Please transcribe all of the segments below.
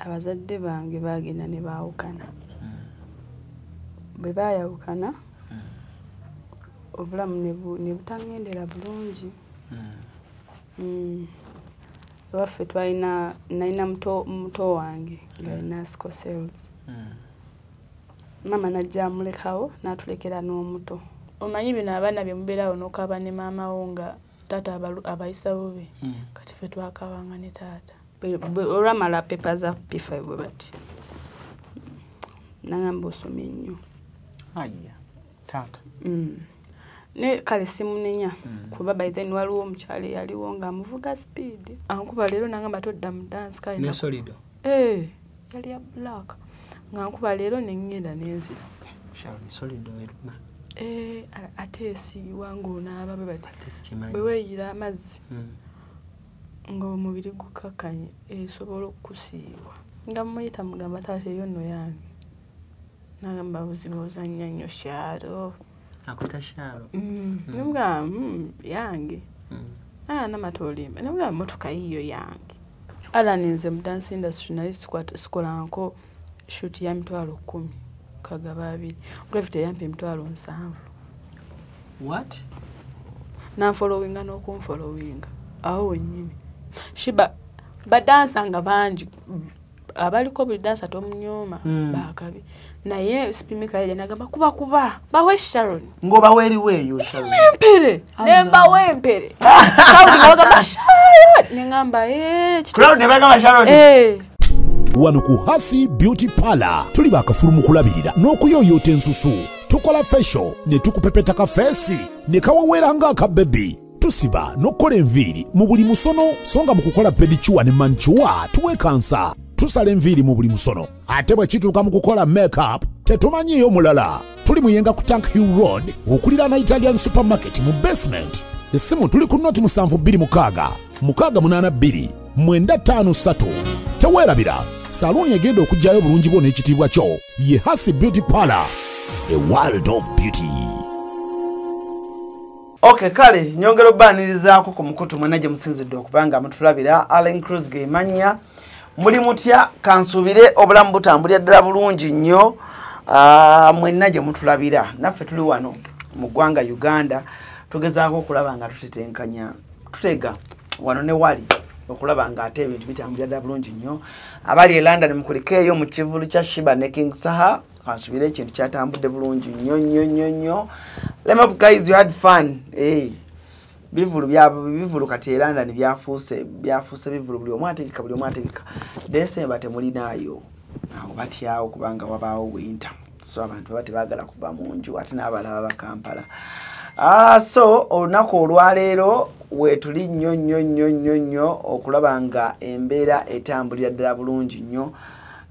Abazadde bange bagenda ne baawukana. Bwe baayawukana, obulamu ne butangendera bulungi. Ewaffe twalina, nalina muto wange ng'alina sickle cells. Maama n'ajja amulekawo n'atulekera n'omuto. Omanyi bino abaana bye mubeerawo n'okaaba ne maama wo nga taata abayisa bubi. Kati ffe twakaabanga ne taata. Olwamala paper za P5 bwe bati, n'angamba, "Osomye nnyo." Aya, taata. Ne kale simunenya kuba by then waliwo omukyala eyaliwo ng'amuvuga speed. Ankuba leero n'angamba, "Todda mu dance." Kale ne Solido? Eh, yali ya black. Nga nkuba leero ne ŋŋenda ne nzira. Sharon, Solido eruma. Eh, ate esiiwa ng'onaaba bwe bati. Ate sikimanyi. Bwe weeyira amazzi ng'omubiri gukakkanye, esobola okukusiiwa. Nga muyita mugamba, "Taata, eyo nno yange." N'agamba, "Buzibu ozannya nnyo, Sharo." Akuyita Sharo? Ne mugamba, "Yange." "Ah, Namata, olimba." Ne mugamba, "Mmotoka yiiyo yange." Alan, nze mu dance industry nali sikolangako shoot ya 10,000 kagaba abiri. Gravity yampa 70,000. What? Nanfollowinga n'okunfollowinga awo wennyini. Sheebah, badansa nga bangi abaliko, buli dansa tomunyooma, bakabi, naye Sipimika yaja nagamba, "Kuba kuba bawe Sharon." Ng'obawa eriwo eyo, Sharon? Empere nembawa empere. Crowd nga bagamba, "Sharon!" Neŋŋamba, "Eh, kituufu." Crowd ne bagamba Sharon? Eh. Wano ku Hasi Beauty Parlor tuli bakafulu mu kulabirira n'okuyooyoota ensusu. Tukola facial ne tukupepeta ka face ne kawewera ng'akabebi. Tusiba n'okukola enviiri mu buli musono, so nga mu kukola pedicure ne manicure tuwekansa. Tusala enviiri mu buli musono, ate bwe kituuka mu kukola makeup tetumanyiiyo mulala. Tuli Muyenga ku Tank Hill Road okuliraana Italian Supermarket mu basement. Essimu tuli ku 0726 682 953. Teweerabira, saluuni egenda okugyayo obulungi bwo n'ekitiibwa kyo ye Hasi Beauty Parlor, a world of beauty. Okay, kale nyongera obbaanirizaako ku mukutu mwenna gye musinzidde okuba nga mutulabira. Allen Cruz gemanya. Muli mutya? Kansuubire obulamu butambulira ddala bulungi nnyo. Mwenna gye mutulabira, naffe tuli wano mu ggwanga Uganda, tugezaako okulaba nga tutetenkanya, tutega wano ne wali okulaba nga ate ebintu bitambulira ddala bulungi nnyo. Abali e London mukulikeeyo mu kivulu kya Sheebah ne King Saha. Kansuubire ekintu kyatambudde bulungi nnyo nnyo nnyo nnyo. Let me hope guys you had fun. Hey. Bivulu bya bivulu kati e London byafuuse bivulu, buli omu ategeka, buli omu ategeka. December temulinaayo awo batyawo kubanga wabaawo winter, so abantu baba tebaagala kuva mu nju, ate n'abalaba bakampala. So olunaku olwaleero weetuli nnyo nnyo nnyo nnyo nnyo okulaba nga embeera etambulira ddala bulungi nnyo.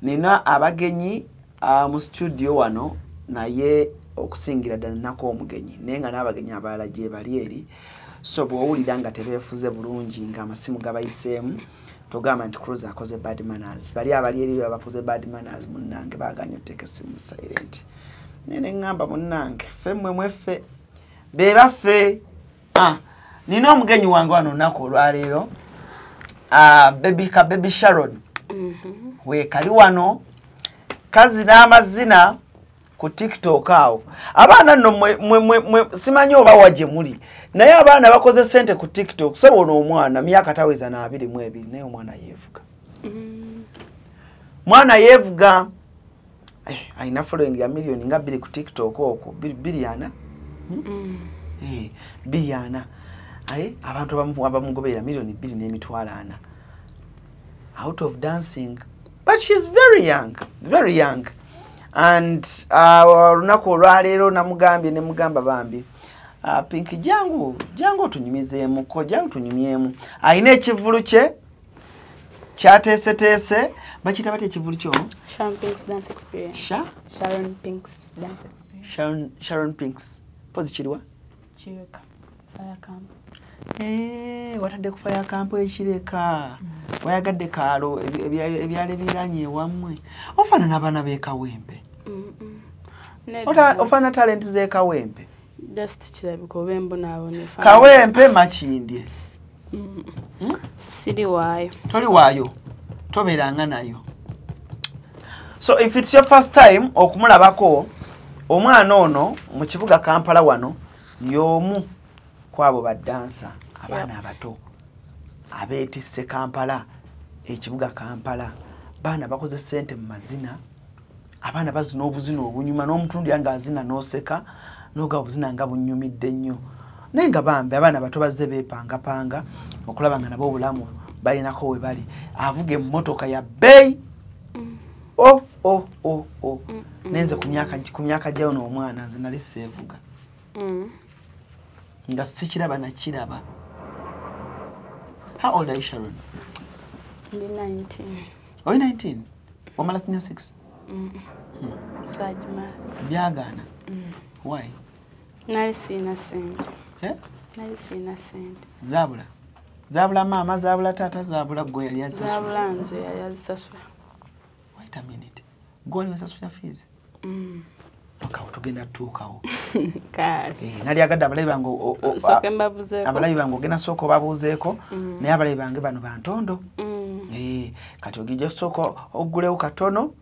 Nina abagenyi mu studio wano, naye okusingira ddala nnako omugenyi, naye nga n'abagenyi abalala gye bali eri. So bw'owulira nga tebeefuze bulungi, ng'amasimu gabayiseemu, togamba nti Cruz akoze bad manners. Bali abali eri babakoze bad manners. Munnange, baaganye oteeka essimu silent, naye ne ŋŋamba, munnange, ffe mmwe mweffe be baffe. Nina omugenyi wange wano olunaku olwaleero, baby ka baby Sharon weekali wano, kazina amazina ku TikTok awo. Abaana nno mwe simanyi oba wa gye muli, naye abaana bakoze sente ku TikTok. So ono omwana myaka taweza na 22, naye omwana yeevuga, mwana yeevuga. Alina following ya miliyoni nga 2 ku TikTok okwo, 2.4. Eh, 2.4. Aye abantu abamugoberera 2,400,000 out of dancing, but she's very young, very young. And olunaku olwaleero namugambye, ne mugamba, "Bambi, Pink, jangu, jangu otunyumizeemuko, jangu tunyumyemu." Alina ekivulu kye kyateeseteese. Bakiyita batya ekivulu kyo? Sharon Pink's Dance Experience. Sharon Pink's Dance Experience. Sharon Pinks pozi kiriwa? Kireka. Fire Camp. Eh, watadde ku Fire Camp ekireka. Wayagadde kaalo ebyalo ebiranye ewammwe. Ofaanana abaana b'ekawempe. Ofaanana talent z'ekawempe. Just kirabika oba embonaabona. Kawempe, Makindye. Siri waayo. Toli waayo, tobeeranga nayo. So if it's your first time okumulabako omwana ono mu kibuga Kampala wano y'omu kwabo badansa abaana abato abeetisse Kampala, ekibuga Kampala. Baana bakoze ssente mu mazina, abaana bazina obuzina obunyuma n'omutundu yange azina n'oseka n'oga obuzina nga bunyumidde nnyo. Naye nga bambi abaana bato bazze beepangapanga okulaba nga nabo obulamu balinako we bali. Avuga emmotoka ya bbeeyi. Oh oh oh oh. Nenze ku myaka gyayo n'omwana nze nali seevuga. Nga sikiraba nakiraba. How old are you, Sharon? Ndi 19. Oli 19? Wamala senior 6? Saagimala. Byagaana? Why? Nali sirina ssente. Eh? Nali sirina ssente. Zaabula? Zaabula maama, zaabula taata, zaabula gwe yali azisasula? Zaabula nze yali azisasula. Wait a minute. Gwe wali wasasula fees? Okawo tugenda tutuukawo. Kale. Nali agadde abalabi bange nsooke mbabuzeeko. Abalabi bange ogenda sooka obabuuzeeko, naye abalabi bange bano bantondo. Kati ogijja sooka oggulewo katono,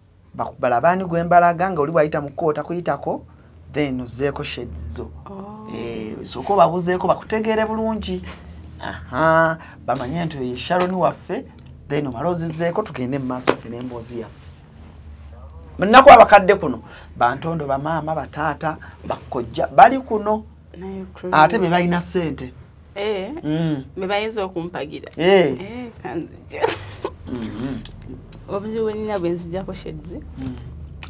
balabaani gwe mbalaga nga oli bw'ayita mu kkoota kuyitako, then ozzeeko shades zo. Sooka obabuuzeeko bakutegeere bulungi. Aha, bamanye nti oyo ye Sharon waffe, then omale ozizzeeko tugende mu maaso ffe n'emboozi yaffe. Munaku abakadde kuno bantondo, bamaama, bataata, bakojja bali kuno ate be balina ssente. Be bayinza okumpagira. Kanzija. Obuzibu bwe nnina bwe nzijjako shades,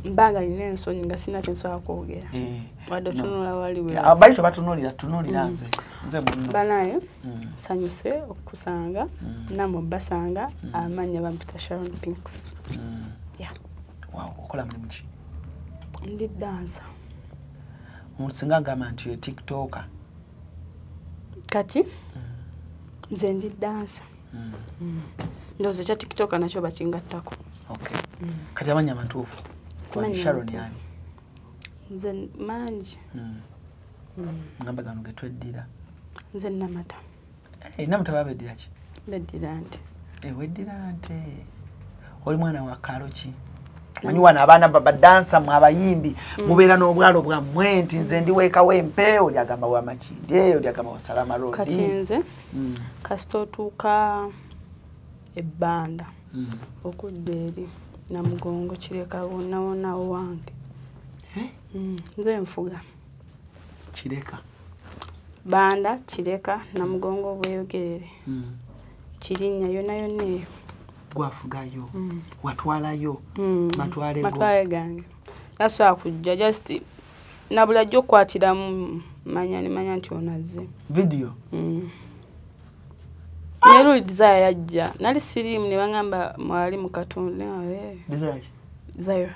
mbanga nina ensonyi nga sirina kye nsobola kwogera. Wadde otunula wali we. Bali tebatunuulira, tunuulira nze. Nze munno. Banaye, nsanyuse okukusanga, nammwe basanga, amannya bampita Sharon Pinks. Yeah. Wow, okola mulimu ki? Ndi dancer. Omuntu singa agamba nti ye TikToker. Kati nze ndi dancer. Ndowooza ekya TikToker nakyo bakingattako. Okay. Kati amannya amatuufu? Sharon yani? Nze mangi. Ngamba gano ge tweddira. Nze Namata. Namata babeddira ki? Beddira nte. Weddira nte. Oli mwana wa kaalo ki? Manyi wano abaana badansa mwe abayimbi mubeera n'obwalo bwammwe nti nze ndi weekawempe, oli agamba wa Makindye, oli agamba wa Salama Road. Kati nze kasita otuuka ebbanda okudda eri Namugongo, Kireka, wonna wonna wange. Nze nfuga. Kireka? Banda, Kireka, Namugongo, Bweyogerere. Kirinnya yonna yonna eyo. Gwafugayo, watwalayo, matwale go. Matwale gange. Nasobola kujja just nabula ajja okukwatiramu manya ne manya nti ono azze. Video? Ne luli Desire yajja. Nali siriimu ne bangamba mwali mu katundu. Desire ki? Zaira.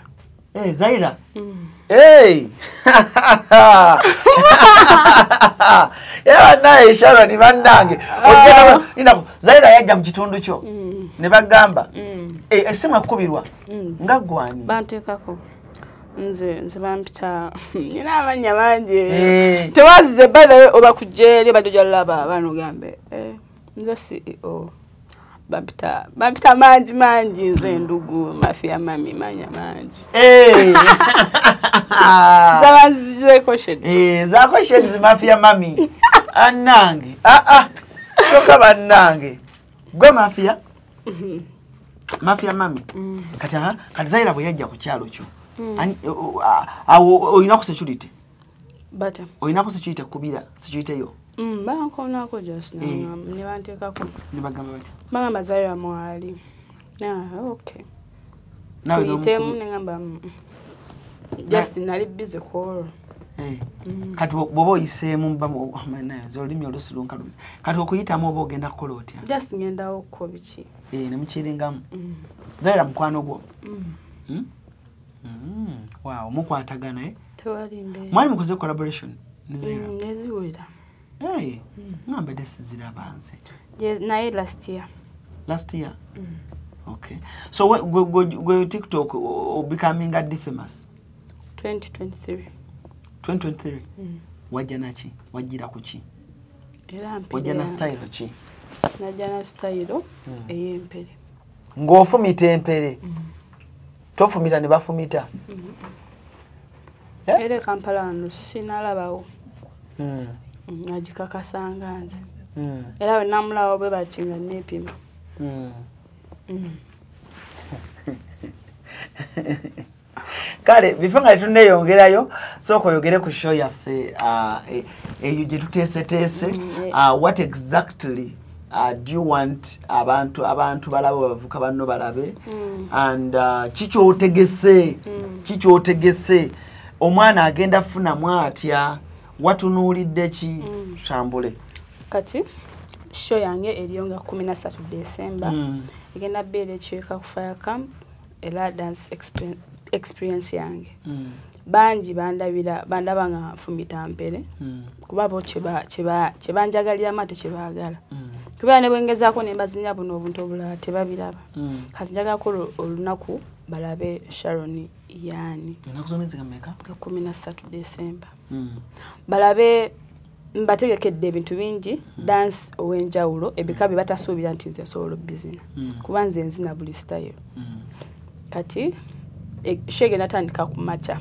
Zaira? Hey! Naye Sharon bannange. Ogenda Zaira yajja mu kitundu kyo. Ne bagamba essimu ekubirwa nga gwani. Banteekako. Nze bampita nina amannya mangi. Tewazize by the way oba kujja eri obadde ojja laba abaana ogambe. Nze CEO. Bampita mangi mangi nze ndugu mafia mami manya mangi. Nsaba nzizeeko shades. Zaako shades mafia mami. Annange. Kyokka bannange. Gwe mafia? Mafia mami. Kati kati Zaira bwe yajja ku kyalo kyo. Awo olina ku security? Bata. Olina ku security kubira security yo? Bankoonako just ne banteekako. Ne bagamba bati? Bagamba Zaira mwali. Okay. Tuyiteemu ne ngamba just nali busy ku olwo. Kati bw'oba oyiseemu nze olulimi oluusi lunkalubiza. Kati okuyitamu oba ogenda kukola otya? Just ngendawo ko biki. Ne mukiringamu. Zaira mukwano gwo? Wow, mukwatagana eh? Tewali mbeera. Mwali mukoze collaboration ne Zaira? Neziwera. Ngamba desiziraba nze. Naye last year. Last year? Okay. So gwe TikTok becoming a famous? 2023. 2023? Wajja naki? Wajjira ku ki? Era mpere. Wajja na style ki? Najja na style ey'empere. Ng'ofumita empere. Tofumita ne bafumita. Era Kampala wano sinalabawo. Nagikakasanga nze. Era we namulawo bwe bati nga neepima. Kale before nga tuneyongerayo sooka oyogere ku show yaffe eyo gye tuteeseteese. What exactly do you want abantu balabe, abavuka banno balabe, and kikyotegese kikyotegese omwana agenda funamu atya, watunuulidde ki? Tambule. Kati show yange eriyo nga 13 December. Egenda beera ekiika ku Fire Camp, era dance experience yange. Bangi bandabira bandaba nga nfumita mpere, kuba bo kyebanjagaliramu ate kyebaagala. Kubeera ne bwengezaako ne mbazinya buno obuntu obulala tebabiraba. Kati njagalako olunaku balabe Sharon yaani. Ennaku z'omwezi nga mmeka? Nga 13 December. Balabe mbategekedde ebintu bingi, dance ow'enjawulo, ebika bye batasuubira nti nze nsobola obbizina. Kuba nze nzina buli style. Kati show egenda tandika ku makya.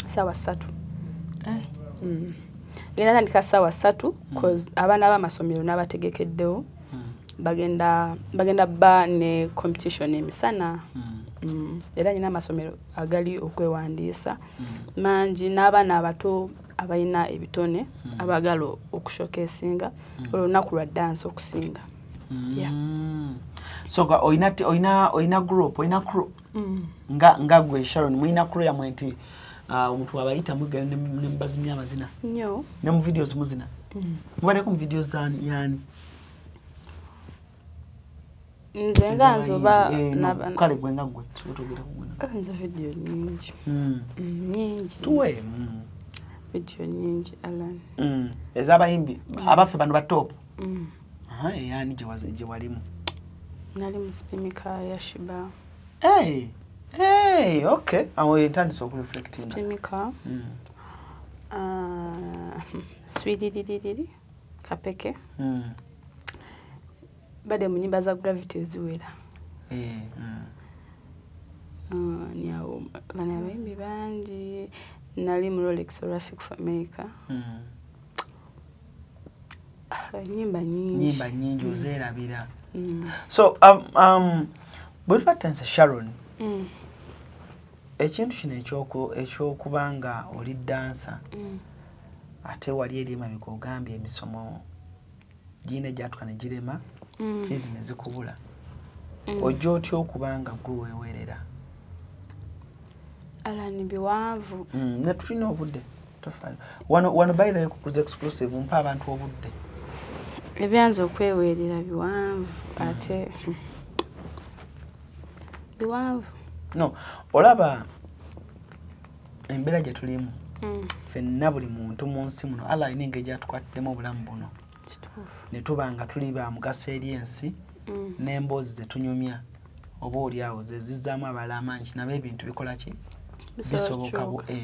Ssaawa 3. Egenda tandika ssaawa 3 cause abaana b'amasomero n'abategekeddewo bagenda ba ne competition emisana. Era nyina amasomero agali okwewandiisa mangi n'abaana abato abalina ebitone abaagala okushokesinga olunaku lwa dance okusinga. Yeah. So oyina group, oyina crew. Nga gwe Sharon mulina crew yamwe nti omuntu abayita mugenda ne mubazinya amazina. Nnyo. Ne mu videos muzina. Mubaddeko mu videos yani? Nze nga nze oba kale gwe nga gwe otogera ku gwe. Nze video nnyingi. Nnyingi. Tuwe. Video nnyingi Alan. Ez'abayimbi abaffe bano ba top. Yani gye walimu. Nali mu Spimika ya Shiba. Hey, hey, okay. Awo entandise okureflectinga. Spimika. Sweetie Kapeke. Badde mu nnyimba za Gravity eziwera. Nyawo bano abayimbi bangi. Nali mu Rolex Rafik Fameka. Nnyimba nnyingi. Nnyimba nnyingi ozeerabira. So bwe tuba tutandise Sharon, ekintu kino ekyokuba nga oli dansa, ate wali eri emabega ogambye emisomo girina egyatuka ne girema, fees ne zikubula. Ojja otya okuba nga gwe weewerera? Alan biwanvu. Ne tulina obudde tofaayo. Wano by the way ku Cruise Exclusive mpa abantu obudde. Ebyanze okwewerera biwanvu ate biwanvu. No, olaba embeera gye tulimu. Ffenna buli muntu mu nsi muno Allah alina engeri gy'atukwatiddemu obulamu buno. Kituufu. Ne tuba nga tuli ba mugaso eri ensi, n'emboozi ze tunyumya oba oli awo ze zizzaamu abalala amaanyi nabo ebintu bikola ki?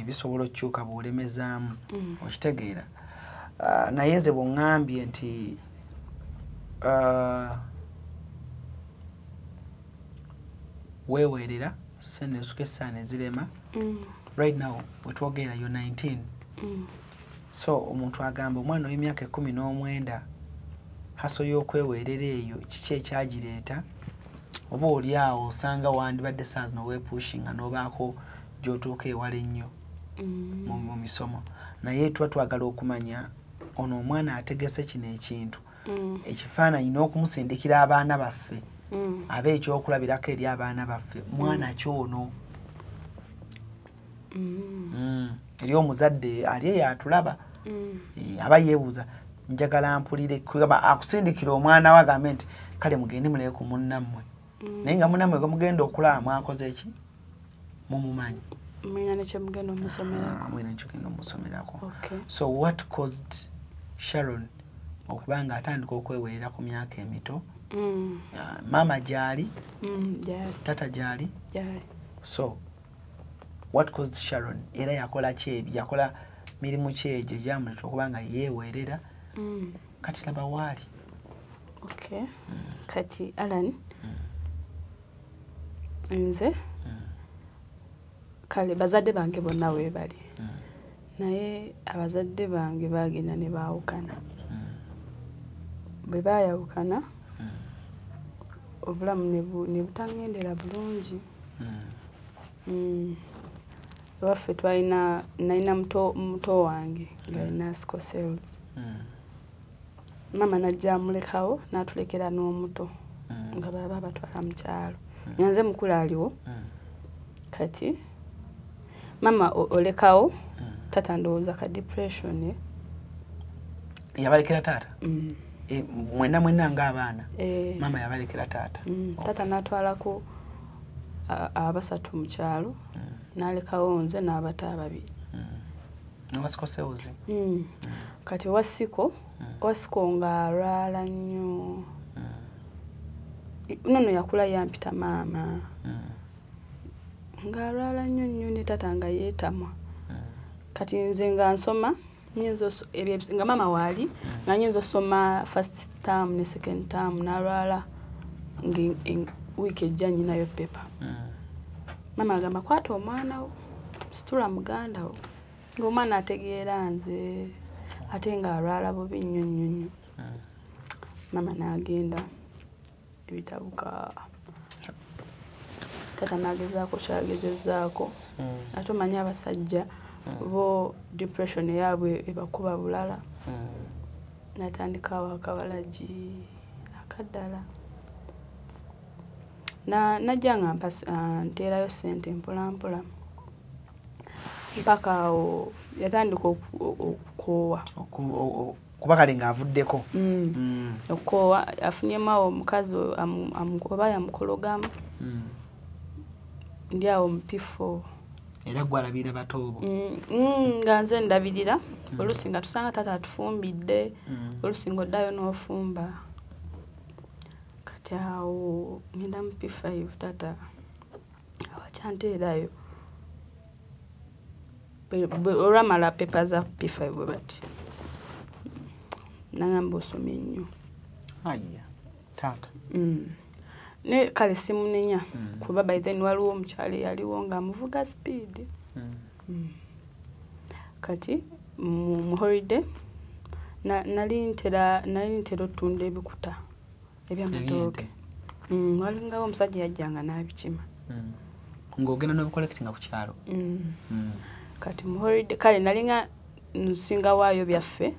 Bisobola okukyuka bw'olemezaamu. Okitegeera. Naye nze bw'oŋŋambye nti weewerera sente zisuka essaana ezirema. Right now wetwogera yo 19. So omuntu agamba omwana ow'emyaka 19 haso y'okwewerera eyo kiki ekyagireeta, oba oli awo osanga wandibadde saa zino weepushinga n'obaako gy'otuuka ewala ennyo mu misomo. Naye tuba twagala okumanya ono omwana ategese kino ekintu, ekifaananyi n'okumusindikira abaana baffe, abe ekyokulabirako eri abaana baffe, mwana ki ono? Eri omuzadde ali eyo atulaba, aba yeebuuza njagala mpulire, kugamba akusindikira omwana we agambe nti kale mugende mulabe ku munnammwe. Naye nga munnammwe gwe mugenda okulaba mwakoze ki? Mumumanyi. Mulina ne kye mugenda omusomerako. Mulina ne kye mugenda omusomerako. So what caused Sharon okuba nga atandika okwewerera ku myaka emito? Maama gy'ali? Gy'ali. Tata gy'ali? Gy'ali. So what caused Sharon? Era yakola ki? Yakola mirimu ki egyo egyamuleetera okuba nga yeewerera? Kati laba waali. Okay. Kati Alan, nze Kale bazadde bange bonna weebali. Naye abazadde bange baagenda ne baawukana. Bwe baayawukana, obulamu ne butangendera bulungi. Ewaffe twalina, nalina muto wange ng'alina sickle cells. Maama n'ajja amulekawo n'atulekera n'omuto nga baba batwala mu kyalo. Nga nze mukulu aliwo. Kati maama olekawo, taata ndowooza ka depression. Yabalekera taata? Mwenna mwenna ng'abaana? Maama yabalekera taata? Taata n'atwalako abasatu mu kyalo, n'alekawo nze n'abato ababiri. N'owa sickle cells? Kati owa sickle ng'alwala nnyo. Nono yakula yampita maama. Ng'alwala nnyo nnyo ne taata nga yeetamwa. Kati nze nga nsoma, nga maama waali, nga nnyinza osoma first term ne second term n'alwala wiiki ejja nnyinayo paper. Maama agamba kwata omwana wo, situla muganda wo. Ng'omwana ategeera nze, ate ng'alwala bubi nnyo nnyo nnyo. Maama n'agenda ebitabuka. Taata n'agezaako ky'agezezzaako. Ate omanyi abasajja bo depression yaabwe ebakuba bulala. N'atandikawo akawalagi akaddala. Najja nga nteerayo ssente mpola mpola. Mpaka awo yatandika okukoowa. Kuba kale ng'avuddeko. Okukoowa, afunyemu awo omukazi oba yamukologamu. Ndi awo mu P4. Era ggwe alabirira bato bo? Nga nze ndabirira. Oluusi nga tusanga taata atufumbidde, oluusi ng'oddayo n'ofumba. Kati awo ngenda mu P5 taata awakyanteerayo. Olwamala paper za P5 bwe bati. N'angamba osomye nnyo. Aya, taata. Ne kale simunenya kuba by then waliwo omukyala eyaliwo ng'amuvuga speed. Kati mu holiday nali ntera ottunda ebikuta eby'amatooke. Walingawo omusajja yajjanga n'abikima. Ng'ogenda n'obicollectinga ku kyalo? Kati mu holiday kale nalinga nsinga waayo byaffe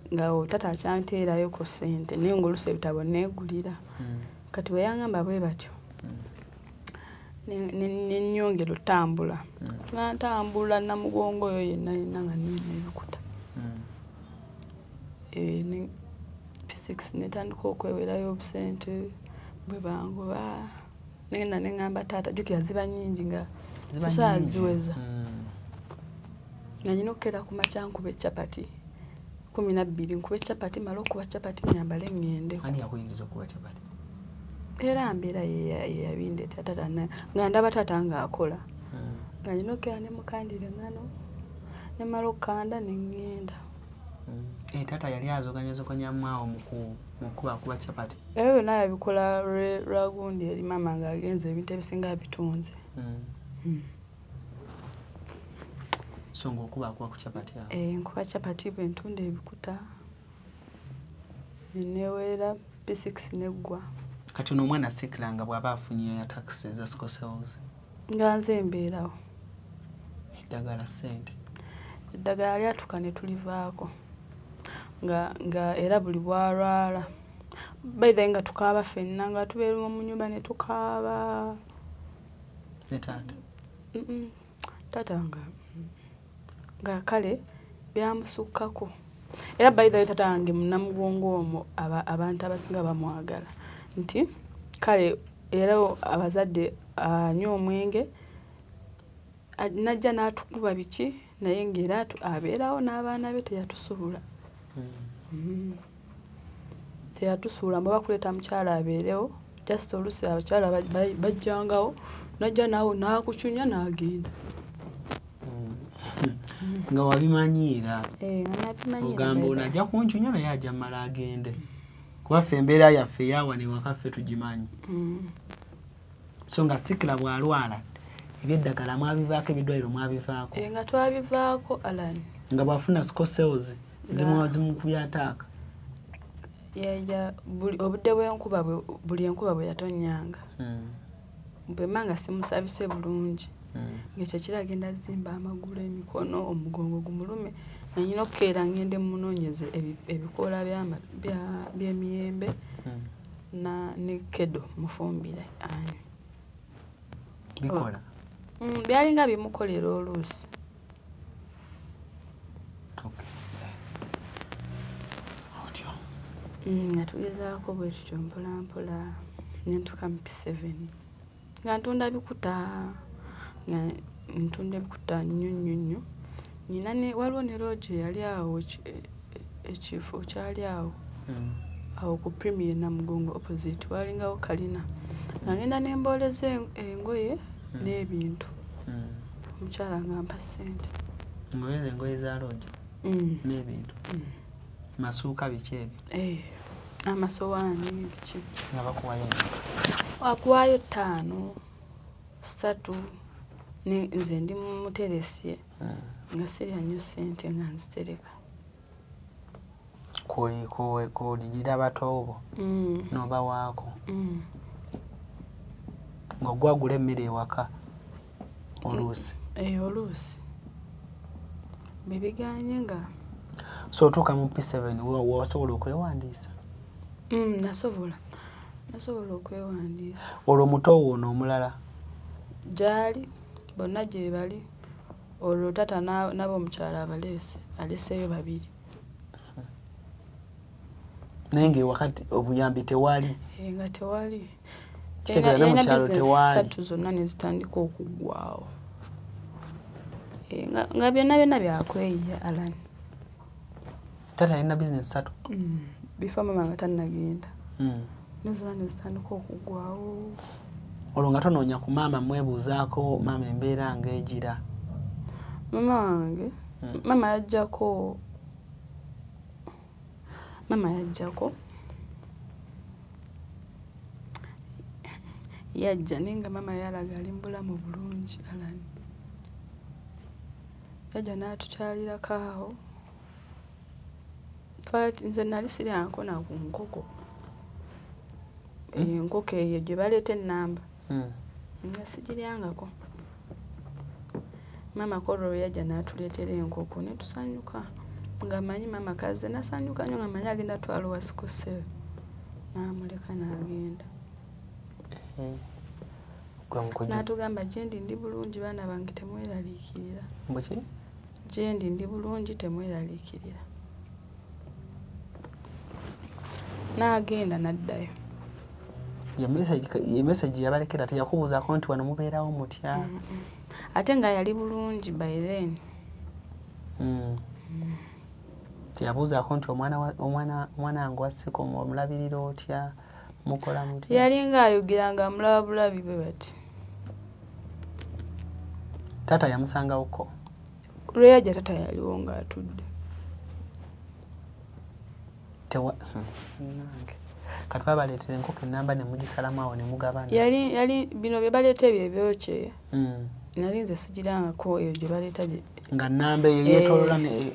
nga taata akyanteerayo ku ssente naye ng'oluusi ebitabo neegulira. Kati bwe yangamba bwe batyo ne nnyongera otambula. Nga ntambula Namugongo oyo yenna yenna nga nnoonya ebikuta. P6 netandika okwewerayo obusente bwe bangoba. Nengenda ne ŋŋamba taata jjukira ziba nnyingi nga sisobola ziweza. Nga nnina okukeera ku makya nkube capati 12 nkube capati mmale okuba capati nnyambale ŋŋende. Ani yakuyingiza okuba capati? Era mbeera yeyabindeetera taata nga ndaba taata ng'akola. Nga nnina okukeera ne mukandira eŋŋano ne mmala okukanda ne ŋŋenda. Taata yali azoganyazoganyamu awo mu kubakuba capati? Ebyo byonna yabikola lwa gundi eri maama ng'agenze ebintu ebisinga abitunze. So ng'okubakuba ku capati awo? Nkuba capati bwe ntunda ebikuta ne neewerera P6 neggwa. Kati ono omwana sickler nga bw'aba afunye attacks eza sickle cells? Nga nze mbeerawo. Eddagala ssente? Eddagala lyatuuka ne tulivaako. Nga era buli bw'alwala. By the way nga tukaaba ffenna nga tubeera mu nnyumba ne tukaaba. Ne taata? Taata nga kale byamusukkako. Era by the way taata wange Namugongo omwo abantu abasinga bamwagala. Nti kale era abazadde anywa omwenge najja n'atukuba biki naye ng'era abeerawo n'abaana be teyatusuula. Teyatusuula mbu bakuleeta mukyala abeerewo just oluusi abakyala bajjangawo najja naawe n'akucunya n'agenda. Nga wabimanyiira. Nga nabimanyiira. Ogamba ono ajja kuncunya naye ajja mmala agende. Kuba ffe embeera yaffe eyawano ewaka ffe tugimanyi. So nga sickler bw'alwala Ebyeddagala mwabivaako, ebidwaliro mwabivaako. Nga twabivaako Alan. Nga bw'afuna sickle cells zimukubya attack. Ya obudde bw'enkuba buli enkuba bwe yatonnyanga. Bwe manga simusabise bulungi. Ng'ekyo kiragenda zimba amagulu, emikono, omugongo gumulume. Nnyina okukeera ngende munoonyeze ebikoola by'emiyembe na ne kedo mufumbire anywe. Bikola? Byalinga bimukolera oluusi. Okay. Otyo. Nga tugezaako bwe tutyo mpola mpola ne ntuuka mu P7. Nga ntunda bikuta, nga ntunda ebikuta nnyo nnyo nnyo. Nina ne waliwo ne lodge eyali awo, ekifo kyali awo. Awo ku Premier Namugongo opposite walingawo kalina. Nga ngenda ne mbooleza engoye n'ebintu. Omukyala ng'ampa ssente. Ngoye engoye za lodge? N'ebintu? Masuuka biki ebyo? Amasowaani biki. Nga bakuwaayo? Akuwaayo 5, 3, nze ndi muteresi. Nga sirya nnyo ssente nga nzitereka. Kuolirira bato bo n'obawaako. Ng'ogwagula emmere ewaka oluusi. Oluusi. Bwe nga. So otuuka mu P7 wasobola okwewandiisa? Nasobola. Nasobola okwewandiisa. Olwo muto wo n'omulala? Gy'ali, bonna gye bali. Olwo taata n'ab'omukyala abaleese, aleseeyo 2. Naye ng'ewaka obuyambi tewali? Nga tewali. Kitegeeza ne mu kyalo tewali. 3 zonna ne zitandika okuggwaawo. Nga byonna byonna byakweyiya Alan. Taata alina bizinesi 3? Before mama nga tannagenda. Ne zonna ne zitandika okuggwaawo. Olwo nga tonoonya ku maama mwebuuzaako maama embeera ng'egira? Mama wange, mama yajjako. Mama yajjako. Yajja naye nga mama yalaga ali mu bulamu bulungi Alan. Yajja n'atukyalirako awo. Nze nali siryanko na ku nkoko. Enkoko eyo gye baleeta ennamba. Nga sigiryangako. Mama kolwo yajja n'atuleetera enkoko ne tusanyuka. Nga mmanyi mama kazze nasanyuka nnyo nga mmanyi agenda twala owa sickle cell. N'amuleka n'agenda. N'atugamba gyendi ndi bulungi baana bange temweraliikirira. Mbu ki? Gyendi ndi bulungi temweraliikirira. N'agenda n'addayo. Ye message yabalekera teyakubuuzaako nti wano mubeerawo mutya? Ate nga yali bulungi by then. Teyabuuzaako nti omwana wange wa sickle omulabirira otya, mukola mutya? Yalinga ayogera nga amulaba bulabi bwe bati. Taata yamusangawoko? Lwe yajja taata yaliwo ng'atudde. Kati babaleetera enkoko ennamba ne mugisalamu awo ne mugabana. Yali bino bye baleeta ebyo ebyokye. Nali nze sigirangako eyo gye baleeta nga nnamba eyo yeetooloola ne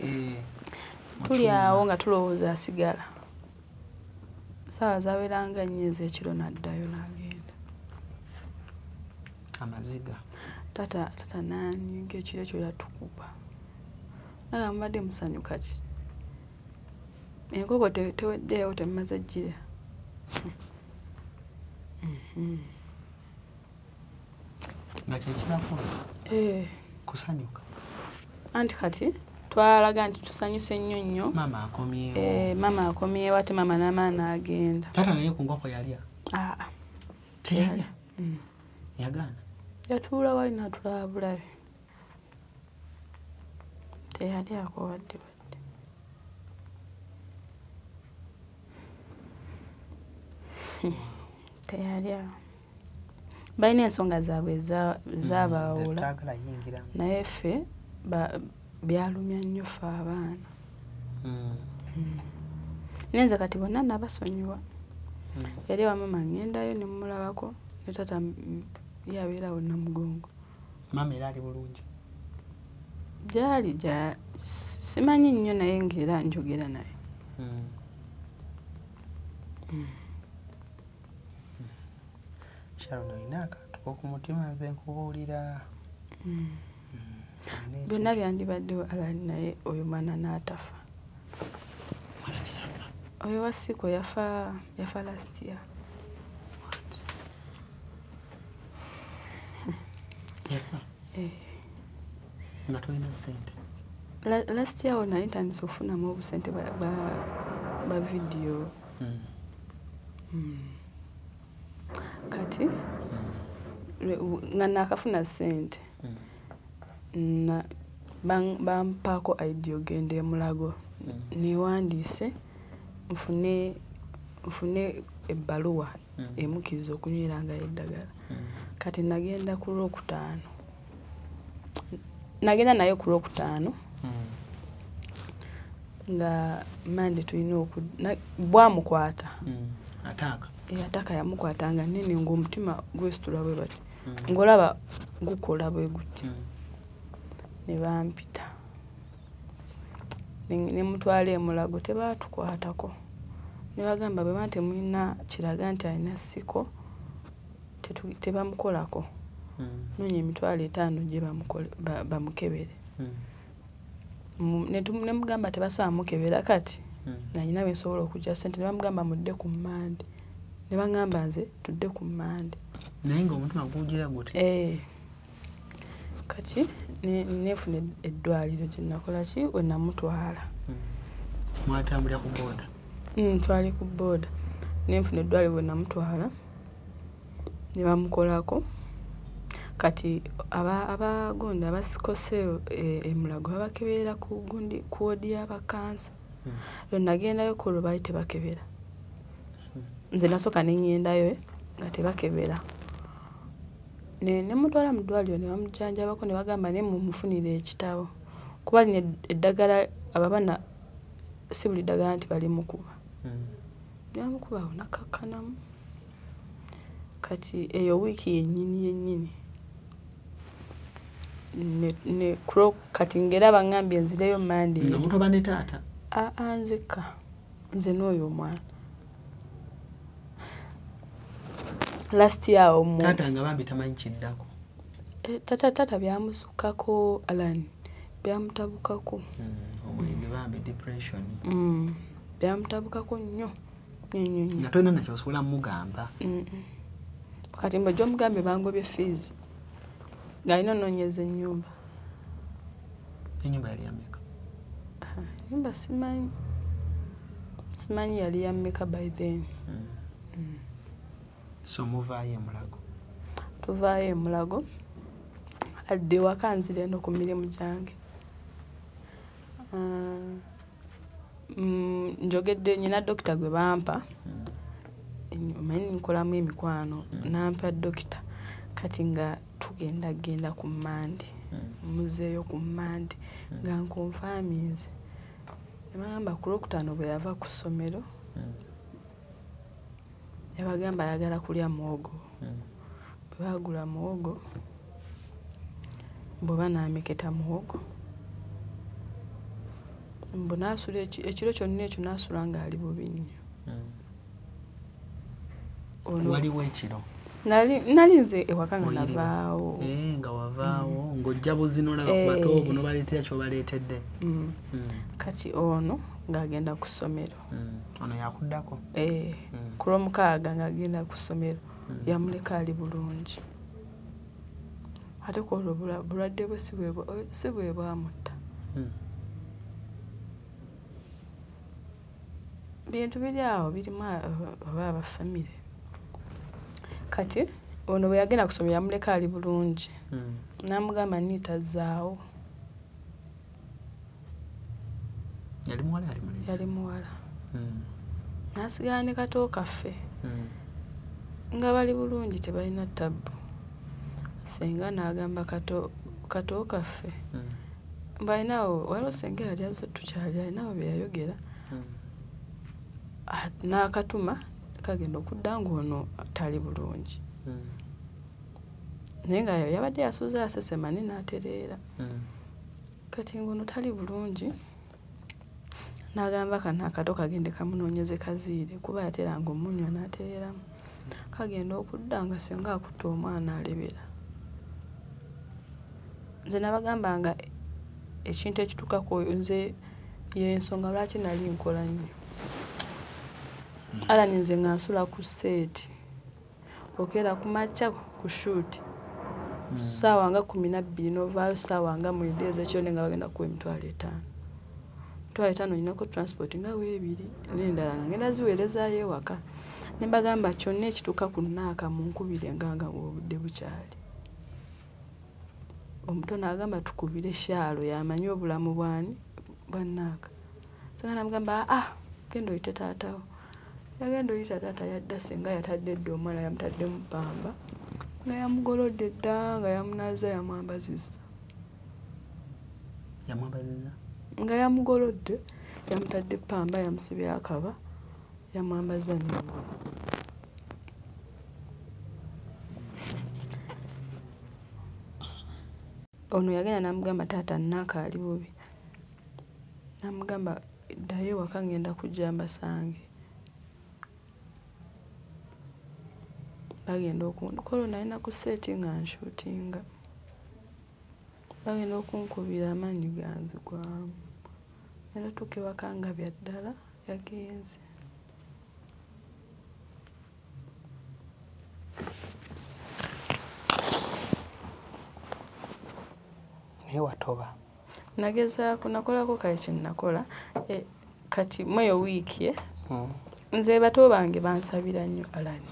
tuli awo nga tulowooza asigala. Ssaawa zaaweranga 4 ez'ekiro n'addayo n'agenda. Amaziga. Taata n'anyiga ekiro ekyo yatukuba. Naye mubadde musanyuka ki? Enkoko teweddeewo temmaze ggirya. Nga kye kibakulu? Kusanyuka. Anti kati twalaga nti tusanyuse nnyo nnyo. Maama akomyewo. Maama akomyewo ate maama n'amaana n'agenda. Taata naye ku nkoko yalya? Aa. Teyalya? Yagaana? Yatuula wali n'atulaba bulabi. Teyalyako wadde wadde. Teyalya. Balina ensonga zaabwe zabaawula. Naye ffe byalumya nnyo ffe abaana. Naye nze kati bonna nabasonyiwa. Yali wa maama ngendayo ne mmulabako ne taata yabeerawo Namugongo. Maama era ali bulungi? Gyali gya simanyi nnyo naye ng'era njogera naye. Sharon olina akantu k'oku mutima nze nkubuulira. Byonna byandibaddewo Alan naye oyo mwana n'atafa. Oyo wa sickle yafa last year. What? Yafa? Eh. Nga tolina ssente? Last year nali ntandise okufunamu obusente bwa vidiyo. Kati nga naakafuna ssente bampaako idea ogenda e Mulago neewandiise nfune ebbaluwa emukkiriza okunywerangayo eddagala. Kati nagenda ku Lwokutaano. Nagenda naye ku Lwokutaano nga Mande tulina bwamukwata. Ataaka? Ataaka yamukwata nga nnene ng'omutima gwesitula bwe bati. Ng'olaba gukola bwe guti. Ne bampita. Ne mutwala e Mulago tebaatukwatako. Ne bagamba bwe temulina kiraga nti alina sickle tebamukolako. Noonya 50,000 gye bamukebere. Ne mugamba tebasobola mukebera kati nga nnina we nsobola okuggya ssente ne bamugamba mudde ku Mmande. Ne baŋŋamba nze tudde ku Mmande. Naye ng'omutima guwugira guti? Kati neefuna eddwaliro gye nakola ki we namutwala. Mwatambulira ku booda? Twali ku booda. Nenfuna eddwaliro we namutwala ne bamukolako. Kati abagonda aba sickle cell e Mulago babakeberera ku gundi ku wodi y'abakansa. Lwe nagendayo ku olwo baali tebakebera. Nze nasooka ne ŋŋendayo nga tebakebera. Ne mutwala mu ddwaliro ne bamujjanjabako ne bagamba naye mumufunire ekitabo. Kuba lino eddagala abaana si buli ddagala nti balimukuba. Ne bamukuba awo n'akkakkanamu. Kati eyo wiiki yennyini yennyini. Ne kati ng'era baŋŋambye nzireyo Mmande. Nga mutoba ne taata? Aa nzekka. Nze n'oyo omwana. Last year omu. Taata nga bambi tamanyi kiddako. Tata byamusukkako Alan. Byamutabukako. Omwenge bambi depression. Byamutabukako nnyo. Nnyo nnyo. Nga tolina na ky'osobola mugamba. Kati mbw'ojja omugambe bangobye fees. Ng'alina onoonyeza ennyumba. Ennyumba yali ya mmeka? Ennyumba simanyi. Simanyi yali ya mmeka by then. So muvaayo e Mulago? Tuvaayo e Mulago. Adde ewaka nzira eno ku mirimu gyange. Njogedde nnina dokita gwe bampa. Omanyi nkolamu emikwano nampa dokita. Kati nga tugenda genda ku Mmande. Muzeeyo ku Mmande nga nkonfaaminze. Ne bagamba ku Lwokutaano bwe yava ku ssomero yabagamba ayagala kulya muwogo. Bwe baagula muwogo mbu banaameketa muwogo. Mbu n'asula ekiro kyonna ekyo n'asula ng'ali bubi nnyo. Waliwo ekiro? Nali nze ewaka nga navaawo. Nga wavaawo ng'ojja buzino olaba ku batoobo n'obaleetera ky'obaleetedde. Kati ono ng'agenda ku ssomero. Ono yakuddako? Ku Lwomukaaga ng'agenda ku ssomero yamuleka ali bulungi. Ate ku olwo bulwadde bwe si bwe bwamutta. Bintu biri awo birimu oba abafamire. Kati ono bwe yagenda ku ssomero yamuleka ali bulungi. N'amugamba nniitazaawo. Yali muwala yali mulenzi? Yali muwala. N'asigala ne kato kaffe. Nga bali bulungi tebalina ttabbu. Ssenga n'agamba kato kaffe. Balinawo waliwo ssenga eyali azze otukyalira alinawo bye yayogera. N'akatuma kagenda okudda ng'ono tali bulungi. Naye nga yabadde yasuze asesema ne n'atereera. Kati ngono tali bulungi. N'agamba kano akato kagende kamunoonyeze kaziire kuba yateranga omunywa n'atereeramu. Kagenda okudda nga singa akutta omwana alebera. Nze nabagamba nga ekintu ekituukako nze y'ensonga lwaki nali nkola nnyo. Ala nze nga nsula ku seeti. Okeera ku makya ku shoot. Ssaawa nga 12 n'ovaayo ssaawa nga 9 ez'ekiro naye nga bagenda kukuwa 50,000. 50,000 olinako transport nga weebiri n'endala nga ngenda ziweerezaayo ewaka. Ne mbagamba kyonna ekituuka ku nnaaka munkubire nga obudde bukyali. Omuto n'agamba tukubire Shalo y'amanyi obulamu bwani bwa nnaaka. Singa namugamba genda oyite taatawo. Yagenda oyita taata yadda singa yatadde dda omwana yamutaddemu ppamba. Nga yamugolodde dda nga yamunaaza yamwambazizza. Yamwambazizza? Nga yamugolodde yamutadde ppamba yamusibye akaba yamwambaza n'engoye. Ono yagenda n'amugamba taata nnaaka ali bubi. N'amugamba ddayo ewaka ngenda kujja mbasange. Bagenda okunkola nalina ku seeti nga nshuutinga. Bagenda okunkubira amaanyi ganzigwamu. Ngenda tuuka ewaka nga bya ddala yagenze. Naye watoba? Nagezaako nakolako kale kye nakola. Kati mweyo wiiki nze bato bange bansabira nnyo Alani.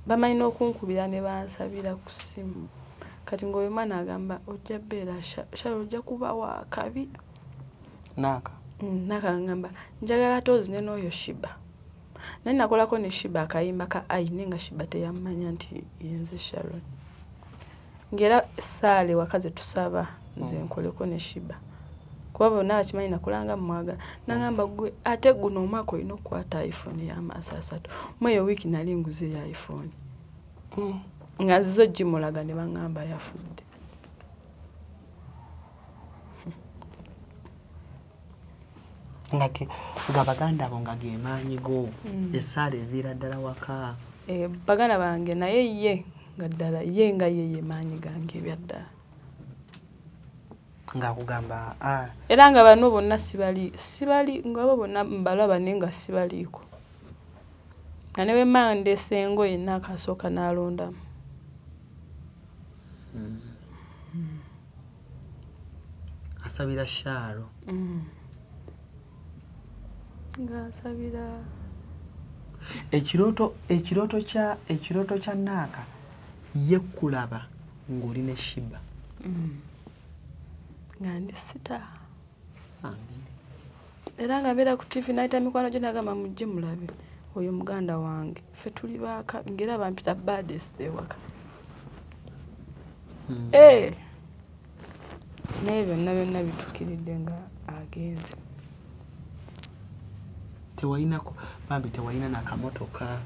Bamanyi n'okunkubira ne bansabira ku ssimu. Kati ng'oyo mwana agamba ojja bbeera Shalo ojja kuba wa kabi. Naaka? Naaka ngamba njagala ate ozine n'oyo Shiba. Naye nakolako ne Shiba akayimba ka Ai naye nga Shiba teyammanya nti yenze Sharon. Ng'era ssaala ewaka ze tusaba nze nkoleko ne Shiba. Kuba bonna bakimanyi nakolanga mmwagala. N'angamba gwe ate guno omwaka olina okukwata iPhone y'amaaso asatu. Mweyo wiiki nali nguze ya iPhone. Nga nzize ogimulaga ne baŋŋamba yafudde. Nga baganda bo nga ge maanyi go essaala eviira ddala waka. Baganda bange naye ye nga ddala ye nga ye ye maanyi gange ebya ddala. Ng'akugamba era nga bano bonna sibali nga bo bonna mbalaba naye nga sibaliiko. Nga ne bwe mba ndeese engoye n'akasooka n'alondamu. Asabira Shalo. Nga asabira. Ekirooto kya Naaka ye kulaba ng'oli ne Shiba. Nga ndi sita. Era nga mbeera ku TV nayita mikwano gye nagamba mujje mulabe oyo muganda wange. Ffe tuli baaka ng'era bampita baddest ewaka. Naye byonna byonna bituukiridde nga agenze. Tewayinako bambi tewayina n'akamotoka.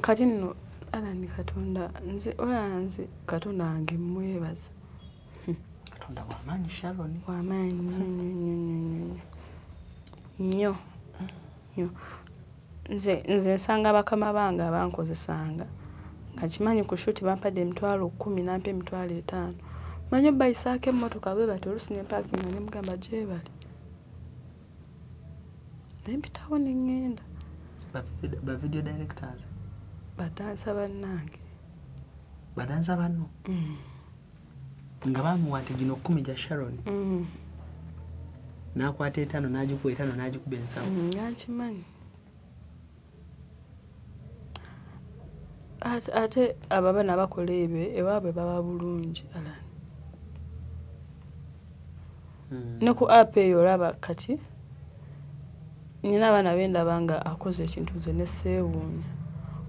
Kati nno Alani Katonda nze olanze Katonda wange mmwebaza. Katonda w'amaanyi Sharon. W'amaanyi nnyo nnyo nnyo. Nze nsanga bakama bange abankozesanga nga kimanyi ku shoot bampadde 10,000 nampa 5,000. Manyi bayisaako emmotoka bwe bati oluusi ne mpaakinga ne mugamba gyebale. Ne mpitawo ne ŋŋenda. Ba video directors? Badansa bannange. Badansa banno? Nga bamuwa nti gino 10 gya Sharon. N'akwata 5 n'agikuba 5 n'agikuba ensawo. Nga nkimanyi. Ate abo abaana bakola ebyo ewaabwe baba bulungi Alani. Ne ku app eyo olaba kati nina abaana be ndaba nga akoze ekintu nze ne seewuunya.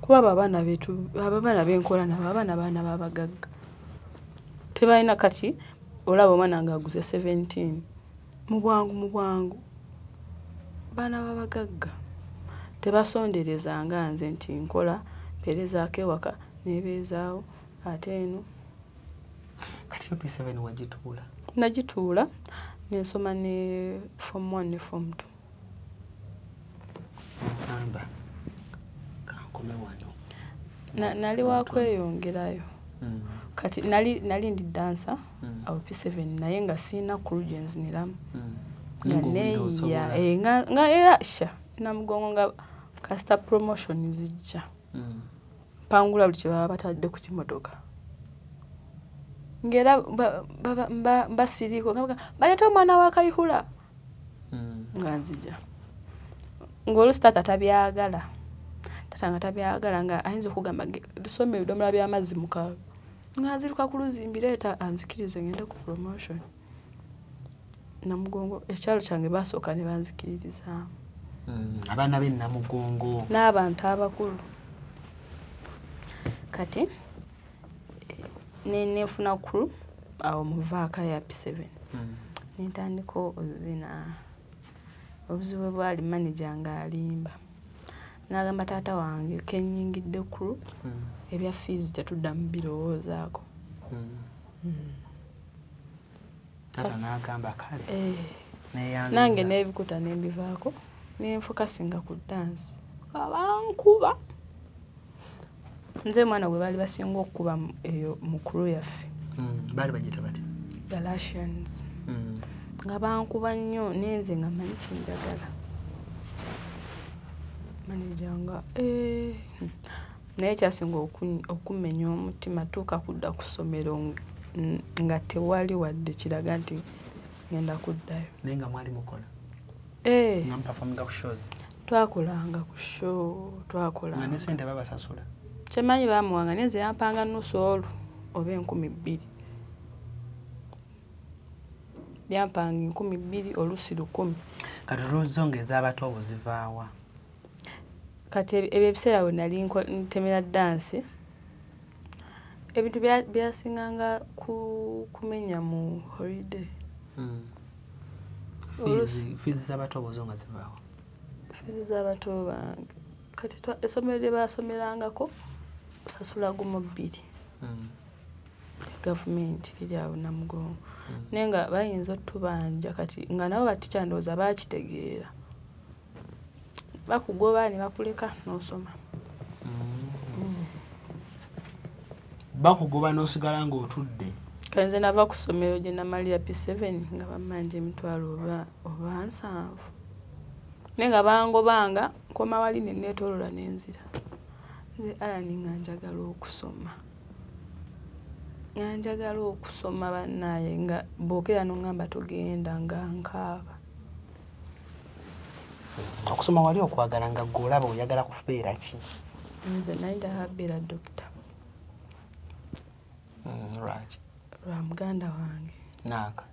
Kuba abo abaana betu abo abaana be nkola nabo abaana baana b'abagagga. Tebalina kati olaba omwana ng'aguze 17 mu bwangu baana b'abagagga tebasondereza nga nze nti nkola mpeerezaako ewaka Nebeezaawo ate eno. Kati yo P7 wagituula? Nagituula nensoma ne form 1 ne form 2. Namba kankome wano. Nali wakweyongerayo. Kati nali ndi dancer awo P7 naye nga sirina crew gye nziniramu. Nga era sha Namugongo nga kasita promotion zijja. Mpangula buli kye baba batadde ku kimotoka. Ngera mbasiriko baleeta omwana wa Kayihura. Nga nzija. Ng'oluusi taata tabyagala. Taata nga tabyagala nga ayinza okugamba tusome ebidomola by'amazzi 6. Nga nziruka ku luzzi mbireeta anzikirize ngende ku promotion. Namugongo ekyalo kyange basooka ne banzikiririzaamu. Abaana b'e Namugongo. N'abantu abakulu. Kati nenfuna crew awo mu vaaka ya P7. Nentandika ozina. Obuzibu bwali manager nga alimba. N'agamba taata wange kenyingidde crew ebya fees tetuddamu birowoozaako. Taata n'agamba kale. Nange n'ebikuta ne mbivaako ne nfokasinga ku dance. Abankuba. Nze mwana gwe baali basinga okukuba eyo mu crew yaffe. Baali bagiyita batya? Galatians. Nga bankuba nnyo nenze nga mmanyi kye njagala. Manager nga naye kyasinga okumenya omutima tuuka kudda ku ssomero nga tewali wadde kiraga nti ngenda kuddayo. Naye nga mwali mukola? Nga muperforminga ku shows? Twakolanga ku show, twakolanga. Nga ne ssente babasasula? Kyemanyi baamuwanga naye nze yampanga nusu olwo oba 2000. Byampanga 2000 oluusi 1000. Kati olw'ozonga ez'abato obwo zivaawa? Kati ebyo ebiseera we nali ntemera dance, ebintu byasinganga kumenya mu holiday. Fees z'abato obwo zo nga zivaawa? Fees z'abato bange. Kati essomero lye baasomerangako osasula 2. Gavumenti liri awo Namugongo. Naye nga bayinza otubanja kati nga nabo batica ndowooza baakitegeera. Bakugoba ne bakuleka n'osoma. Bakugoba n'osigala ng'otudde. Kale nze nava ku ssomero gye namalira P7 nga bammanja emitwalo oba 70. Naye nga bangobanga nkoma wali ne neetooloola n'enzira. Nze Allan nga njagala okusoma. Nga njagala okusoma bannaaye nga bw'okeera n'ongamba togenda nga nkaaba. Okusoma wali okwagala nga ggwe olaba oyagala kubeera ki? Nze nali njagala kubeera dokita. Lwaki? Lwa muganda wange. Naaka?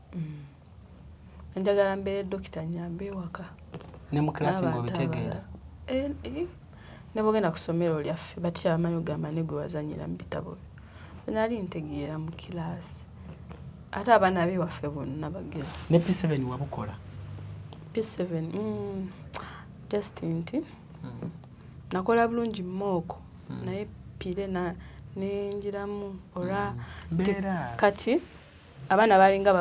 Njagala mbeere dokita nnyambe ewaka. Ne mu kilaasi ng'obitegeera? Ne bw'ogenda ku ssomero lyaffe batya abamanyi okugamba ne gwe wazannyira mu bitabo byo. Nali ntegeera mu kilaasi. Ate abaana b'ewaffe bonna bagezi. Ne P7 wabukola? P7 just nti nakola bulungi mooko naye pire nenjiramu olwa kati abaana balinga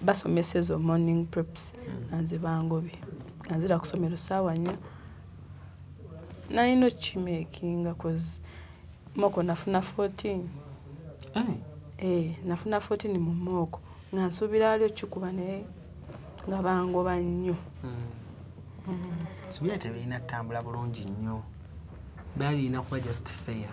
basomesa ezo morning preps nga nze bangobye. Nga nzira ku ssomero 4:00. Nalina okkimakinga cause mooko nafuna 14. Nafuna 14 mu mooko nga nsuubira ali okikuba naye nga bangoba nnyo. Suubira tebirina ttambula bulungi nnyo. Biba birina kuba just fair.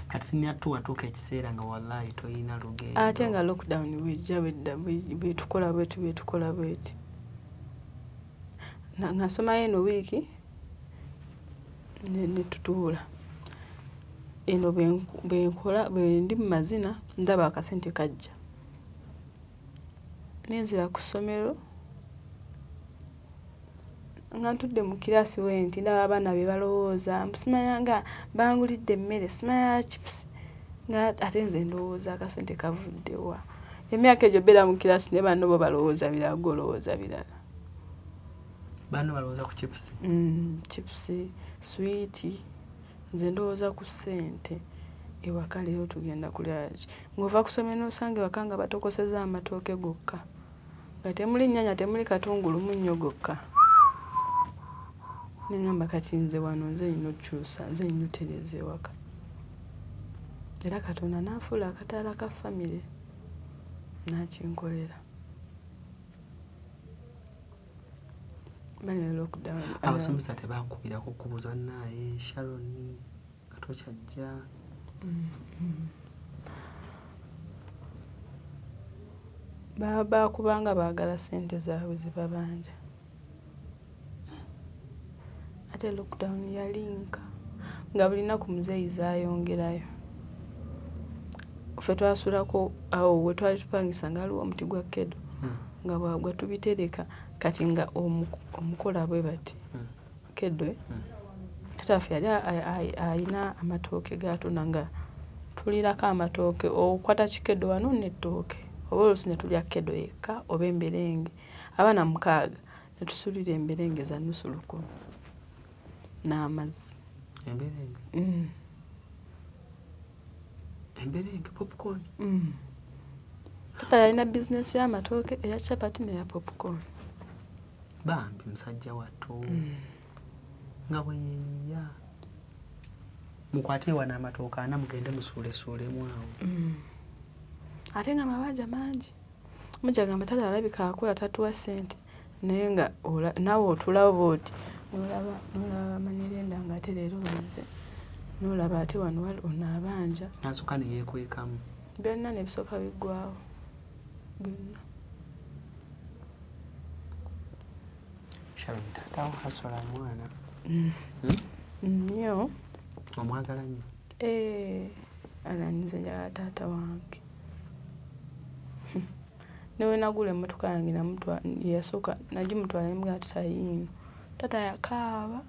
Kati senior 2 watuuka ekiseera nga wallahi toyina lugendo. Ate nga lockdown bw'ejja bwedda bwetukola bweti bwetukola bweti. Nga nsomayo eno wiiki ne tutuula. Eno bwe nkola bwe ndi mu mazina ndaba akasente kajja. Nenzira ku ssomero nga ntudde mu kiraasi bwe nti ndaba abaana bye balowooza simanya nga bangulidde emmere simanya chips nga ate nze ndowooza akasente kavudde wa. Emyaka egyo beera mu kiraasi ne banno bo balowooza birala ggwe olowooza birala. Banno balowooza ku chips? Chips, sweet. Nze ndowooza ku ssente ewaka leero tugenda kulya ki. Ng'ova kusomero n'osanga ewaka nga batokosezza amatooke gokka. Nga temuli nnyaanya, temuli katungulu, munnyo gokka. Ne ŋŋamba kati nze wano nze nnina okukyusa, nze nnina okutereeza ewaka. Era Katonda n'anfuula akataala ka famire n'akinkolera. Bali lockdown. Abasomesa tebakubirako kubuuza naye Sharon nga tokyajja. Baakubanga baagala ssente zaabwe zibabanja. Ate lockdown yalinka nga buli nnaku muzeeyi zaayongerayo. Ffe twasulako awo we twali tupangisa nga waliwo omuti gwa kedo nga bwagwa tubitereka kati nga omukola bwe bati kedo. Taata waffe yali alina amatooke g'atunda nga tulirako amatooke, okwata kikedo wano n'ettooke oba oluusi ne tulya kedo yekka oba emberenge. Abaana 6 ne tusulira emberenge za 500 n'amazzi. Emberenge? Emberenge popcorn? Tata yalina bizinesi y'amatooke eya chapati n'eya popcorn. Bambi musajja wattu. Nga bwe yeeyiya. Mukwate wano amatooke ana mugende musuulesuulemu awo. Ate nga amabanja mangi. Mujja gamba tata alabika akola tatuwa ssente naye nga naawe otuulawo bw'oti n'olaba bamanirenda nga ate leero bazze. N'olaba ate wano ono abanja. N'asooka ne yeekwekamu. Byonna ne bisooka biggwaawo. Byonna. Sharon, taata wo asola mwana. Nnyo. Omwagala nnyo? Ala nze njagala taata wange. Ne bwe nagula emmotoka yange yasooka nagimutwala ne mugamba taata yiino. Taata yakaaba.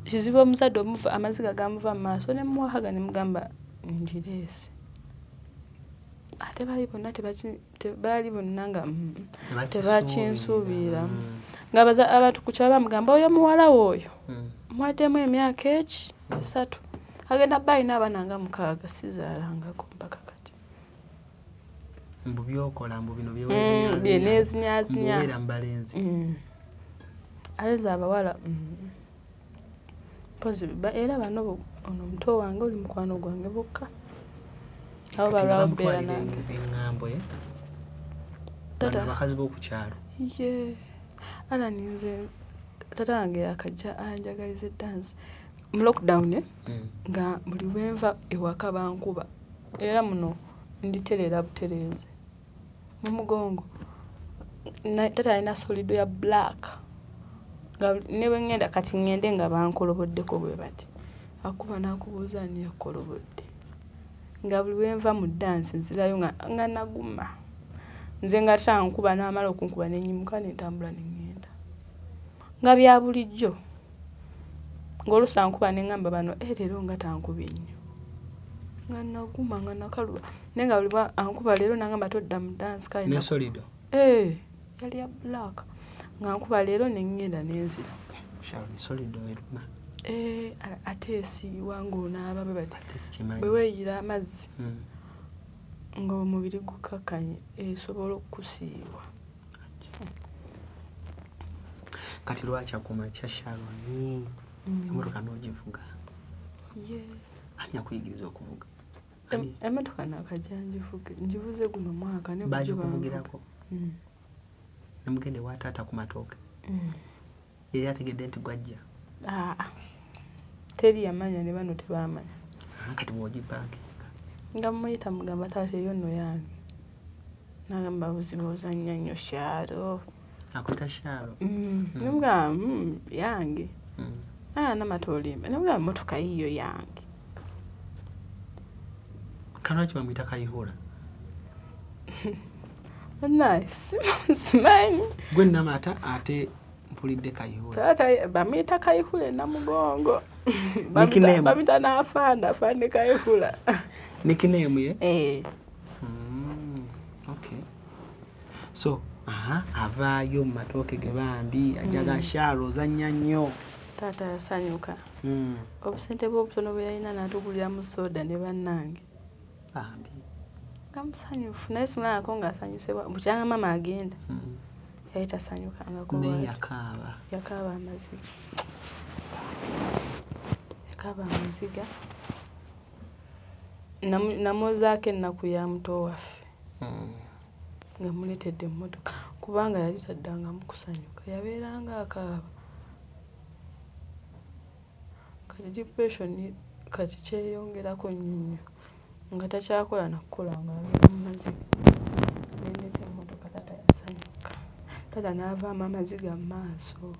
Kizibu omuzadde omuva amaziga gamuva mu maaso ne mmuwakaga ne mugamba ngireese. Ate baali bonna baali bonna nga tebakinsuubira. Nga abantu ku kyalo bamugamba oyo muwala wo oyo. Mwaddemu emyaka eki 3. Agenda bba alina abaana nga 6 sizaalangako mpaka kati. Mbu by'okola mbu bino byeneezinyazinya. Mbubeera mu balenzi. Ate abawala mpozi era bano ono muto wange oli mukwano gwange bokka. Abo balwawo bbeera nange. Eŋŋambo Tata abakazi b'oku kyalo. Ye ala nze tata wange yakajja anjagaliza eddansi mu lockdown nga buli bwenva ewaka bankuba era muno nditereera butereeze mu mugongo. Tata alina solido ya black nga ne bwe ŋŋenda kati ŋŋende nga bankoloboddeko bwe bati akuba n'akubuuza ani yakolobodde. Nga buli bwenva mu ddansi nzirayo nga naguma. Nze nga tankuba n'amala okunkuba ne nnyimuka ne ntambula ne ŋŋenda. Nga bya bulijjo. Ng'oluusi ankuba ne ŋŋamba bano leero nga tankubye nnyo. Nga naguma nga nakaluba. Naye nga buli ankuba leero n'angamba todda mu ddansi kale. Ne solido? Yali ya black. Nga nkuba leero ne ŋŋenda ne nzira. Sharon, solido eruma. Ate esiiwa ng'onaaba bwe bati. Bwe weeyira amazzi ng'omubiri gukakkanye esobola okusiiwa. Kati lwaki akumakya Sharon? Emmotoka n'ogivuga? Ye. Ani yakuyigiriza okuvuga? Emmotoka naakajja ngivuge. Ngivuze guno mwaka ne bulijjo banvugirako. Ne mugende wa taata ku matooke. Yali ategedde nti gwajja? Teri yamanya ne bano tebaamanya. Kati bw'ogipaakinga? Nga muyita mugamba taata eyo nno yange. N'agamba buzibu ozannya nnyo Sharo. Akuyita Sharo? Ne mugamba yange. Namata olimba. Ne mugamba mmotoka yiyo yange. Kano lwaki bamuyita Kayihura? Simanyi. Gwe Namata ate mpulidde Kayihura. Taata bamuyita Kayihura e Namugongo. Bamuyita n'afaana, afaane Kayihura. Nickname ye? Okay. So, avaayo mu matooke ge bambi, ajaga Sharo ozannya nnyo. Taata yasanyuka. Obusente bw'obutono bwe yalina n'atuguliramu soda ne bannange. Bambi. Nga musanyufu naye simulabako ng'asanyuse bukyanga maama agenda. Yali tasanyukangako. Naye yakaaba. Yakaaba amaziga. Yakaaba amaziga. Namwozaako ennaku ya muto waffe. Nga muleetedde emmotoka kubanga yali taddangamu kusanyuka yabeeranga akaaba. Kati depression kati kyeyongerako nnyo nga takyakola na kukola nga abeera mu maziga. Nendeeta emmotoka taata yasanyuka. Taata n'avaamu amaziga mu maaso.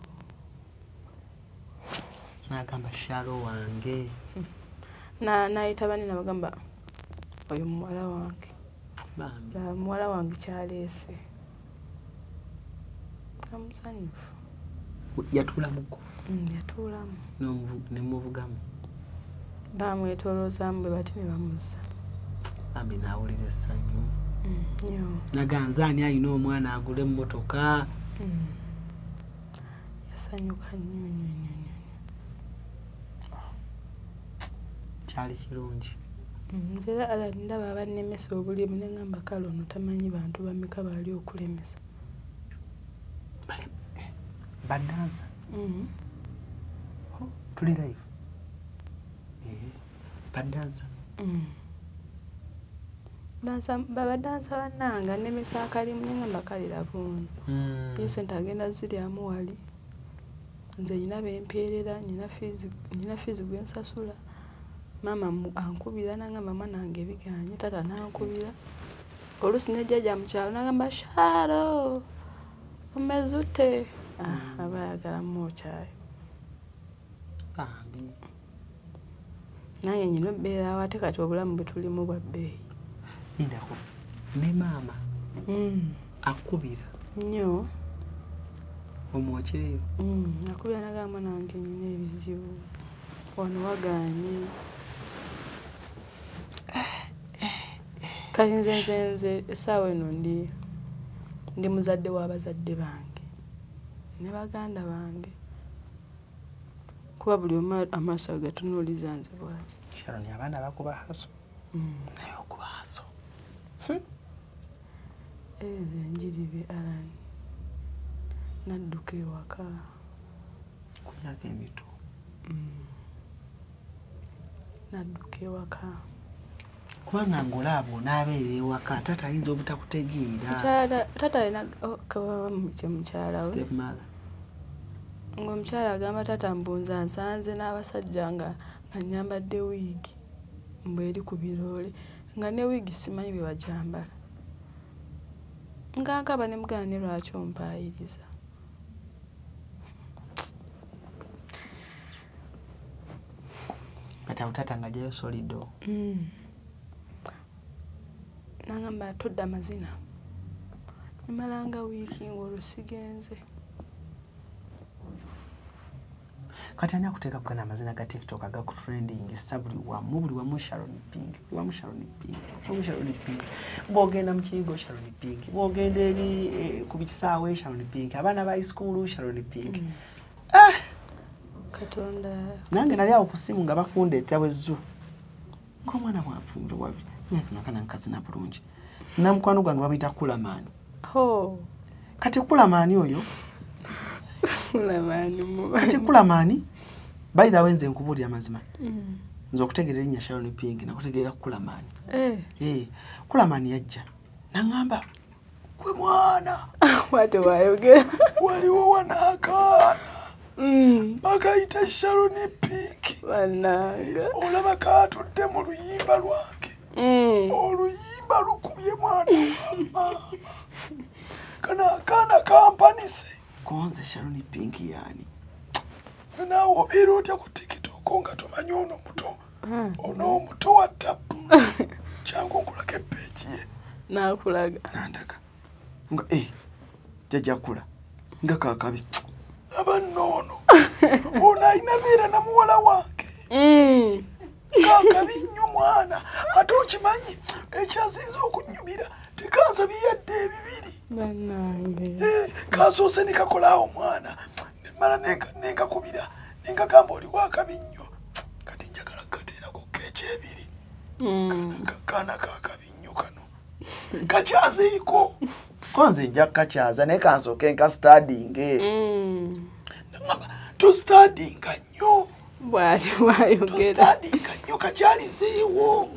N'agamba Sharo wange. N'ayita banne n'abagamba oyo muwala wange. Bambi. Muwala wange kyaleese. Nga musanyufu. Yatuulamuko? Yatuulamu. Ne muvugamu? Baamwetooloozaamu bwe bati ne bamuzza. Bambi n'awulira essanyu. Nnyo. Naganza ani alina omwana agule emmotoka. Yasanyuka nnyo nnyo nnyo nnyo. Kyali kirungi. Nze era Alan ndaba abannemesa obulimu ne ŋŋamba kale ono tamanyi bantu bameka baali okulemesa. Badansa? Tuli live? Badansa? Badansa bannange annemesa akalimu ne ŋŋamba kale laba ono. Ye ssente agenda ziryamu wali. Nze nnina bempeerera, nnina fees gwe nsasula. Maama ankubira n'angamba mwana wange bigaanye, taata n'ankubira. Oluusi ne jjajja mu kyalo n'agamba Sharo omeze ute? Aba ayagala mmwokyayo. Bambi. Nange nnina obbeerawo ate kati obulamu bwe tulimu bwa bbeeyi. Lindako, ne maama akubira? Nnyo. Omwokyeyo? Akubira n'agamba mwana wange nnina ebizibu, wano wagaanye. Kati nze nze essaawa eno ndi muzadde w'abazadde bange ne baganda bange kuba buli omu amaaso agatunuuliza nze bw'ati. Sharon abaana bakuba hustle. Naye okuba hustle. Nze njiribye Alan. Nadduka ewaka. Ku myaka emito. Nadduka ewaka. Kubanga ng'olaba onaabeera ewaka taata ayinza obutakutegeera. Taata alina kababa mukyala we. Step mother. Ng'omukyala agamba taata mbunza nsanze n'abasajja nga nnyambadde wiigi mbu eri ku biroole nga ne wiigi simanyi bwe bagyambala. Nga nkaaba ne mugamba ne lwaki ompaayiriza. Kati awo taata ng'aggyayo solido. N'angamba todda mazina. Nemala nga wiiki ng'olwo sigenze. Kati ani akuteeka kugana amazina ga TikTok agakutrending sa buli wamu Sharon Pink, buli wamu Sharon Pink, buli wamu Sharon Pink. Bw'ogenda mu kiyigo Sharon Pink, bw'ogenda eri ku kisaawe Sharon Pink, abaana ba high school Sharon Pink. Katonda. Nange nali awo ku ssimu nga bakundeeta bwe zzu. Ng'omwana bw'afumba wabi. Nakana nkazina bulungi. Namukwano gwange bamuyita Kulamaani. Kati Kulamaani oyo Kati Kulamaani by the way nze nkubuulira amazima. Nze okutegeera erinnya Sharon Pink nakutegeera Kulamaani. Kulamaani yajja n'aŋŋamba gwe mwana. Bw'atyo bw'ayogera. Waliwo wano akaana. Bakayita Sharon Pink. Bannange. Olaba kaatudde mu luyimba lwange. Oluyimba lukubye mwana wa maama. Kano akaana kampanise. Konze Sharon Pink yaani. Naawe obeera otya ku TikTok nga tomanyi ono muto. Ono omuto wa ttapu. Kyangu nkulage epeegi ye. Naakulaga. Nandaga. Nga jjajja kula. Nga kaakabi. Aba nno ono. Ono alina beera na muwala wange. Kaakabi nnyo mwana. Ate okimanyi ekyasinze okunnyumira tekansabye yadde ebibiri. Bannange. Kasoose ne kakola awo mwana. Nemala nenkakubira nenkagamba oli wakabi nnyo. Kaana kakabi nnyo kano. Kakyazeeko. Konze nja kukakyaza naye kansooke nkastadinge. Nangamba tostadinga nnyo. Bw'ati bw'ayogera. Tostadinga nnyo kakyalizeewo.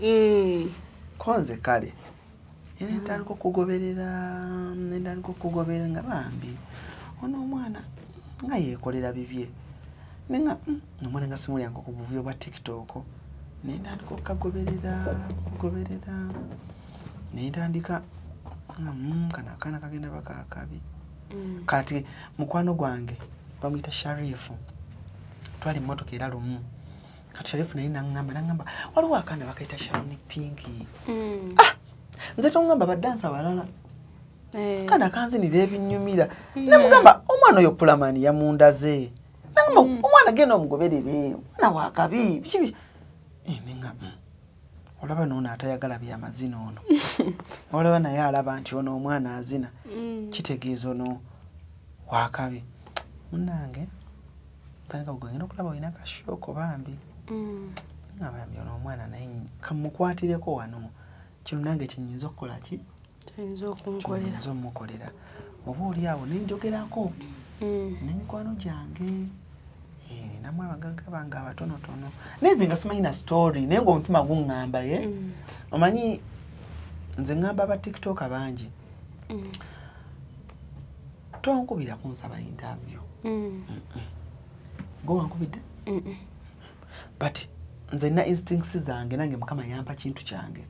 Konze kale. Era ntandika okugoberera, nga bambi. Ono omwana nga yeekolera bibye. Nenga omwana nga simulyango ku buvuyo bwa TikTok. Ne ntandika okukagoberera, Ne ntandika kana akaana kagenda bakaakabi. Kati mukwano gwange bamuyita Sharifu. Twali mmotoka era lumu. Kati Sharifu naye nangamba waliwo akaana bakayita Sharon Pinky. Ah! Nze tongamba badansa balala. Kana kanzinira ebinyumira. Namugamba omwana oyo Kulamani yamundaze. Nangamba omwana genda omugoberere. Omwana wa kabi. Biki nenga olaba n'ono atayagala bya mazina ono. Olaba naye alaba nti ono omwana azina. Kitegeeza ono wa kabi. Munnange tandika kugenda okulaba olina kashooko bambi. Nga bambi ono omwana naye kamukwatireko wano. Kino nange kyenyinza okukola ki? Kyenyinza okunkolera. Kyenyinza omukolera. Oba oli awo ne njogerako n'emikwano gyange. Namwe abagagga bange abatonotono. Naye nze nga simanyi na story naye ng'omutima guŋŋamba ye. Omanyi nze ŋŋamba aba TikTok bangi. Tonkubira kunsaba interview. Gwe wankubidde? But nze nina instincts zange nange Mukama yampa kintu kyange.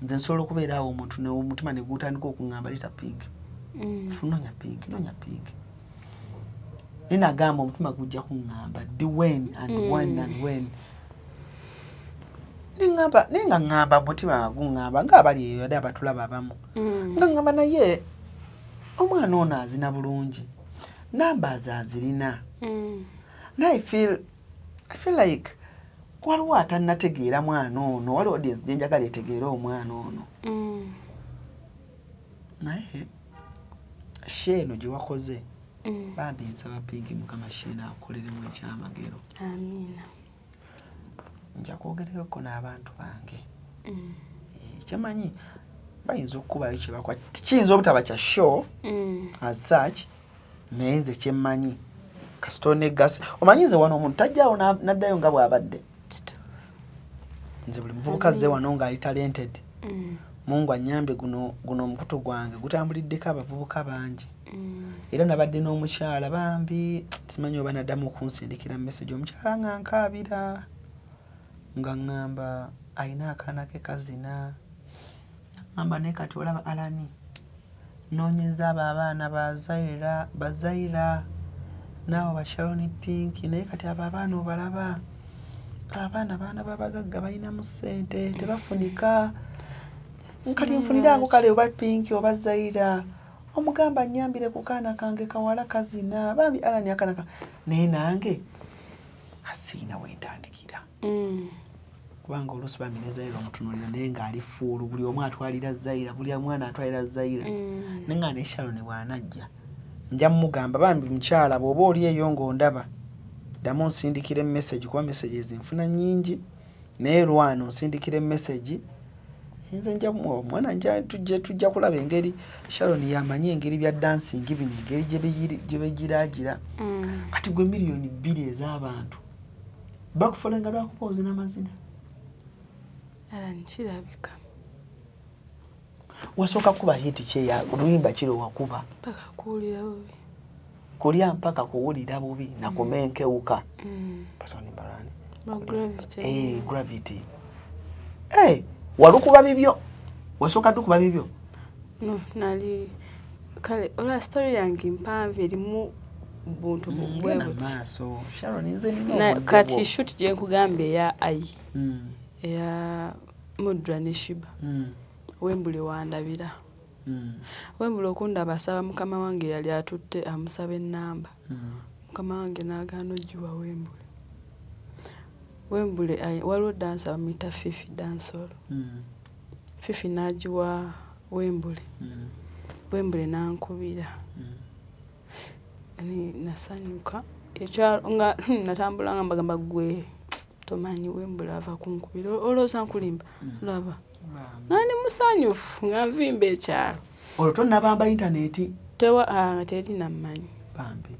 Nze nsobola okubeera awo omuntu omutima ne gutandika okuŋŋamba leeta Pink. Noonya Pink, noonya Pink. Naye nagamba omutima gujja kuŋŋamba the when and when and when. Neŋŋamba naye nga ŋŋamba omutima guŋŋamba ng'abali eyo yadde abatulaba abamu. Nga ŋŋamba naye omwana ono azina bulungi. Numbers azirina. Naye I feel like waliwo atannategeera mwana ono, waliwo audience gye njagala etegeere omwana ono. Naye sheeno gye wakoze bambi nsaba Pinky Mukama sheeno akukoleremu ekyamagero. Amiina. Nja kwogerayoko n'abantu bange. Kyemanyi bayinza okukubayo kye bakola. Kiyinza obutaba kya show as such, naye nze kyemmanyi kasita oneggase. Omanyi nze wano omuntu tajjaawo n'addayo nga bw'abadde. Nze buli muvubuka azze wano ng'ali talented. Mungu annyambe guno omukutu gwange gutambuliddeko abavubuka bangi. Era nabadde n'omukyala bambi simanyi oba naddamu okunsindikira message. Omukyala nga nkaabira nga ŋŋamba ayina akaana ke kazina. Ŋŋamba naye kati olaba Alani noonyeza abo abaana bazaira naawe ba Sharon Pinky naye kati abo abaana obalaba abaana baana babagagga balinamu ssente tebafunika. Kati nfuniraako kale oba Pinky oba Zaira omugamba nnyambire ku kaana kange kawala kazina bambi Alani akaana ka naye nange asiina we ntandikira. Kubanga oluusi bambi ne Zaira omutunuulira naye ng'ali fuulu buli omu atwalira Zaira buli omwana atwalira Zaira. Naye nga ne Sharon bw'anajja nja mmugamba bambi mukyala bw'oba oli eyo ng'ondaba ddamu onsindikire message kuba messages nfuna nnyingi naye lwano onsindikire message nze nja omwana nja tujja kulaba engeri Sharon yamanyi engeri bya dancing bino engeri gye begiraagira. Kati gwe 2 million ez'abantu bakufolenga lwakuba ozina mazina. Alani kirabika. Wasooka kuba hit ki eya oluyimba kiro wakuba? Mpaka kuwulira bubi. Kulya mpaka kuwulira bubi nakumenkewuka. Gravity. Gravity. Walukuba bibyo. Wasooka tukuba bibyo? No, nali kale ola story yange mpanvu erimu buntu bwe buti. Maaso. Sharon nze nina kati shoot gye nkugambye eya ai. Eya Mudra ne Shiba. Wembule wandabira. Wembule okundaba asaba mukama wange yali atutte amusaba ennamba. Mukama wange n'agaana ojjuwa Wembule. Wembule waliwo dansa bamuyita Fifi dancehall. Fifi n'agiwa Wembule. Wembule n'ankubira. Nasanyuka. Nga natambula nga mbagamba gwe Tomanyi Wembule ava kunkubira olowooza nkulimba laba nga ndi musanyufu nga nvimba ekyalo. Olwo tonnabamba intaneti? Tewa terina mmanyi. Bambi.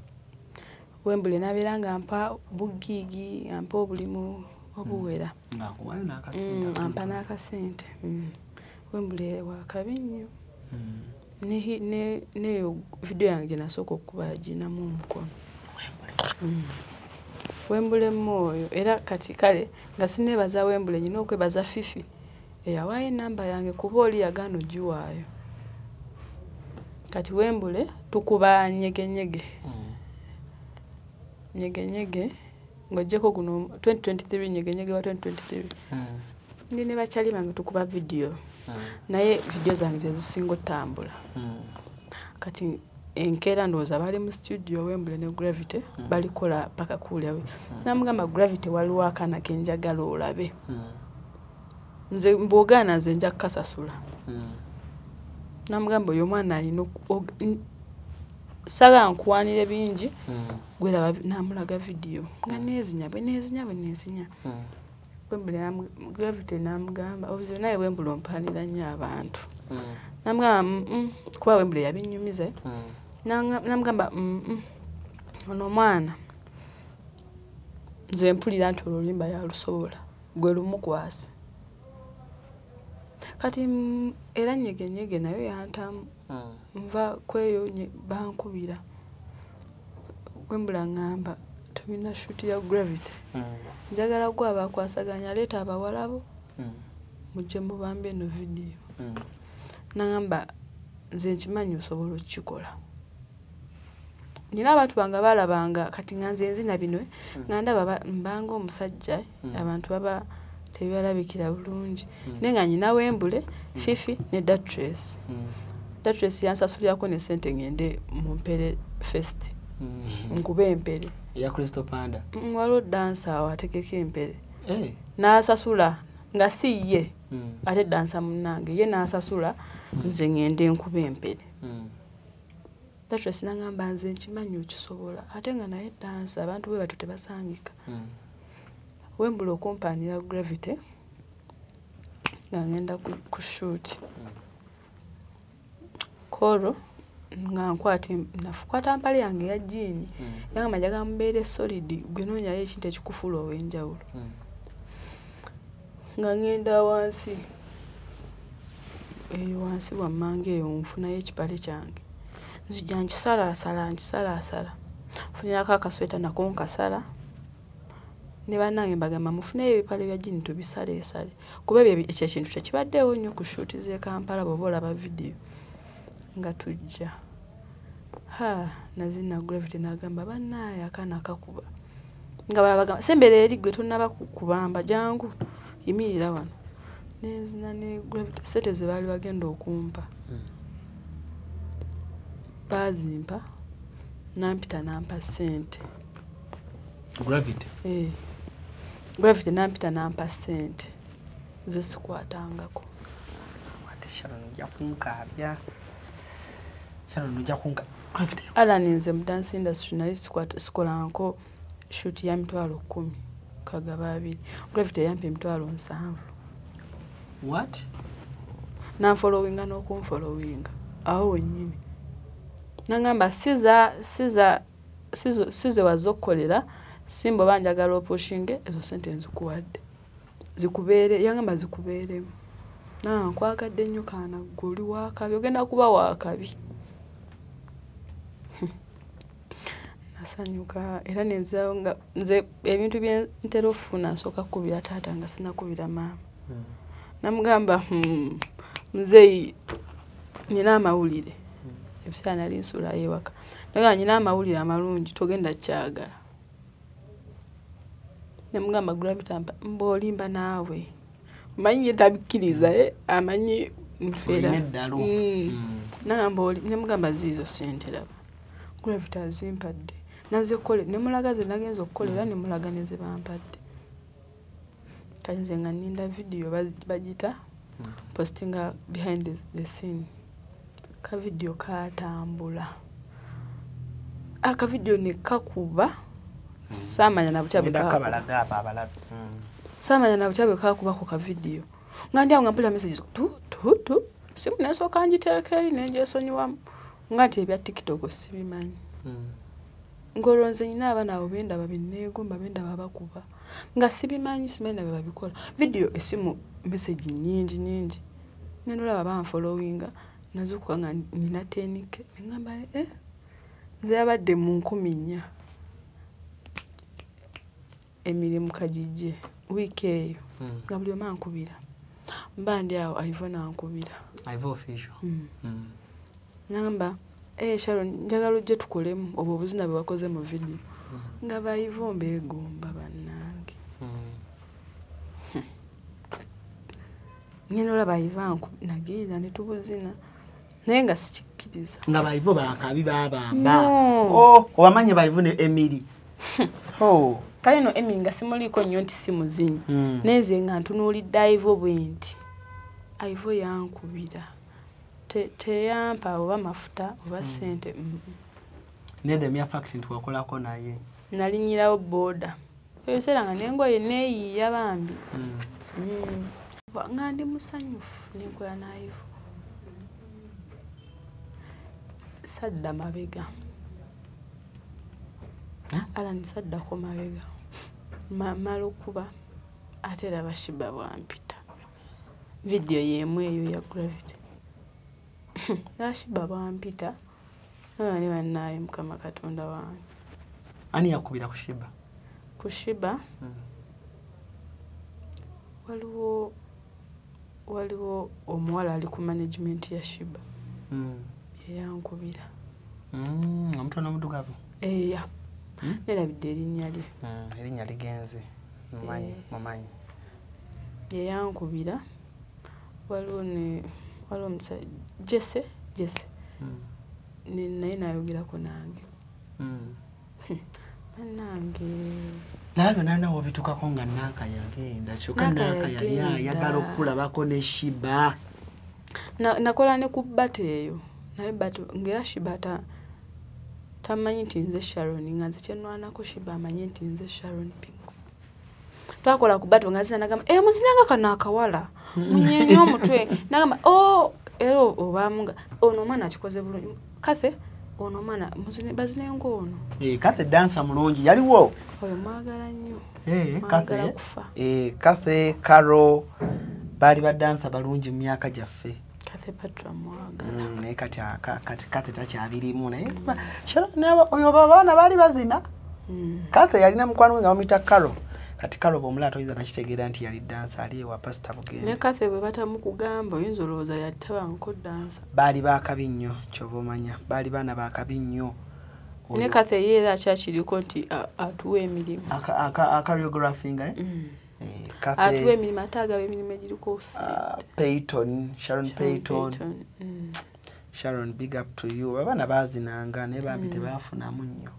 Wembule n'abeera nga mpa bugiigi, ampa obulimu obuwera. Ng'akuwaayo n'akasente. Ampa n'akasente. Wembule wakabi nnyo. Neyo vidiyo yange gye nasooka okukuba yaginamu omukono. Wembule mwoyo era kati kale nga sineebaza Wembule nnina okwebaza Fifi eyawaayo ennamba yange kuba oli yagaana ogiwaayo. Kati Wembule tukuba nyegenyege. Nyegenyege ng'oggyeko guno 2023 nyegenyege wa 2023. Ndi ne bakyali bange tukuba vidiyo. Naye vidiyo zange ze zisinga otambula. Kati enkeera ndowooza bali mu studio Wembule ne Gravity balikola paka kuulya. Namugamba Gravity waliwo akaana ke njagala olabe. Nze mbwogaana nze nja kukasasula. Namugamba oyo omwana alina saagala nkuwaanire bingi gwe namulaga vidiyo nga neezinya bwe neezinya bwe neezinya. Wembule Gravity namugamba obuzibu naye Wembule ompaanira nnyo abantu. Namugamba kuba Wembule yabinnyumiza. Namugamba ono omwana nze mpulira nti oluyimba yalusobola gwe lumukwase. Kati era nyegenyege nayo yantamu nva kweyo bankubira. Wembule aŋŋamba tulina shoot ya Gravity. Njagala gwe abakwasaganya leeta abawala bo mujje mubambe eno vidiyo. N'aŋŋamba nze nkimanyi osobola okukikola. Nina abantu bange balabanga kati nga nze nzina bino nga ndaba mbanga omusajja abantu baba tebibalabikira bulungi. Naye nga nnyina Wembule, Fifi ne Datres. Datres yansasulirako ne ssente ngende mu Mpere Fest. Nkube empere. Ya Crystal Panda. Waliwo dansa awo ategeka empere. N'asasula nga si ye ate dansa munnange ye n'asasula nze ngende nkube empere. Datres n'aŋŋamba nze nkimanyi okisobola ate nga naye dansa abantu bwe batyo tebasangika. Wembule okumpaanira Gravity nga ngenda ku shoot. Koro nga nkwata mpale yange ya jjiini yangamba njagala mubeere solid gwe noonyayo ekintu ekikufuula ow'enjawulo. Nga ngenda wansi eyo wansi wammanga eyo nfunayo ekipale kyange. Nzija nkisalaasala nkisalaasala. Nfunirako akasweta nako nkasala. Ne bannange mbagamba mufuneyo ebipale bya jjiini tubisaleesale. Kuba ekyo ekintu tekibaddeewo nnyo ku shoot z'e Kampala bw'oba olaba vidiyo. Nga tujja. Ha, nazina Gravity n'agamba bannaaye akaana kakuba. Nga balabagamba sembera eri gwe tonnaba kubamba jangu yimirira wano. Nenzina ne Gravity ssente ze baali bagenda okumpa. Baazimpa nampita nampa ssente. Gravity? Gravity nampita nampa ssente. Nze sikwatangako. Ate Sharon ojja kunkaabya. Sharon ojja kunka. Alan nze mu dance industry nali sikolanko shoot ya 10,000 kagaba 2. Gravity yampa 70,000. What? Nanfollowinga n'okunfollowinga awo wennyini. Nangamba size wazokkolera simba oba njagala opushinge ezo ssente nzikuwadde. Zikubeere yangamba zikubeeremu. Nanga nkwagadde nnyo kaana ggwe oli waakabi ogenda kuba waakabi. Nasanyuka era nenzaawo nga nze ebintu bye ntera okufuna nsooka kukubira taata nga sinnakubira maama. Namugamba muzeeyi nnina amawulire. Ebiseera nali nsulayo ewaka. Nagamba nnina amawulire amalungi togenda kukyagala. Namugamba Gravity mba olimba naawe. Omanyi ye tabikkiriza amanyi nfeera. Nagamba nemugamba ziizo ssente laba. Gravity azimpadde. Naze nemulaga ze nagenze okukolera nemulaga ne ze bampadde. Kati nze nga nninda vidiyo bagita postinga behind the scene. Ka vidiyo katambula. Aka vidiyo ne kakuba Saamanya na butya bwe kakuba. Saamanya na butya bwe kakuba ku ka video. Nga ndi awo nga mpulira messages tu tu tu. Simu nesooka ngiteeka eri ne ngyesonyiwamu. Nga nti ebya TikTok sibimanyi. Ng'olwo nze nnina abaana abo bendaba benneegomba bendaba bakuba. Nga sibimanyi simanyi na bwe babikola. Video esimu message nnyingi nnyingi. Ngenda olaba banfollowinga nazuukuka nga nnina 10K. Ne ŋŋamba nze yabadde mu 4,000. Emirimu kagijje wiiki eyo nga buli omu ankubira. Mba ndi awo Ivo n'ankubira. Ivo official. N'angamba Sharon njagala ojje tukolemu obwo obuzina bwe wakoze mu video. Nga ba Ivo mbeegomba bannange. Ngenda olaba Ivo nagenda ne tubuzina naye nga sikikkiriza. Nga ba Ivo bakabi babamba. Oh, obamanyi ba Ivo ne Emily. Oh. Kale no Emily nga simuliiko nnyo nti si muzinyi. Naye nze nga ntunuulidde Ivo bwe nti. Ivo yankubira. Teyampa oba mafuta oba ssente. Nedda emya fact nti wakolako naye. Nalinnyirawo booda. Ebiseera nga n'engoye neeyiiya bambi. Nga ndi musanyufu ne nkola ne Ivo. Sadda mabega. Alan saddako mabega. Mala okuba ate era Sheebah bwampita. Video y'emu eyo ya Gravity. Sheebah bwampita. Ani bannaaye Mukama Katonda wange. Ani yakubira ku Sheebah? Ku Sheebah? Waliwo omuwala ali ku management ya Sheebah. Yeyankubira. Omutono omuddugavu? Eya. Nerabidde erinnya lye. Erinnya ligenze. Mumanyi. Yeyankubira. Waliwo omusajja Jesse. Naye nayogerako nange. Bannange. Naye byonna byonna w'obitukako nga Nanka yagenda. Kyokka Nanka yali ayagala okulabako ne Sheebah. Nakola ne ku battle eyo. Naye battle ng'era Sheebah tamanyi nti nze Sharon nga nze kye nnwanako Sheebah amanye nti nze Sharon Pinks. Twakola ku battle nga nzina nagamba muzinanga kano akawala munyenye omutwe nagamba era obaamu nga ono omwana akikoze bulungi Kathe ono omwana bazine ng'ono. Kathe dansa mulungi yaliwo. Oyo mwagala nnyo. Kathe kufa. Kathe Caro baali badansa balungi mu myaka gyaffe. Kathe Patra mwagala. Naye kati Kathe takyabirimu naye oyo abaana baali bazina. Kathe yalina mukwano gwe nga bamuyita Caro. Kati Caro bw'omulaba toyinza nakitegeera nti yali dansa ali ewa Pastor Bugembe. Ne Kathe bwe batamukugamba oyinza olowooza yatabangako dansa. Baali baakabi nnyo ky'oba omanya. Baali baana baakabi nnyo. Ne Kathe ye era akyakiriko nti atuwa emirimu. Choreographinga Kathe atuwa emirimu ate agaba emirimu egiriko Peyton, Sharon Peyton. Sharon, big up to you. Abaana baazinanga naye bambi tebaafunamu nnyo.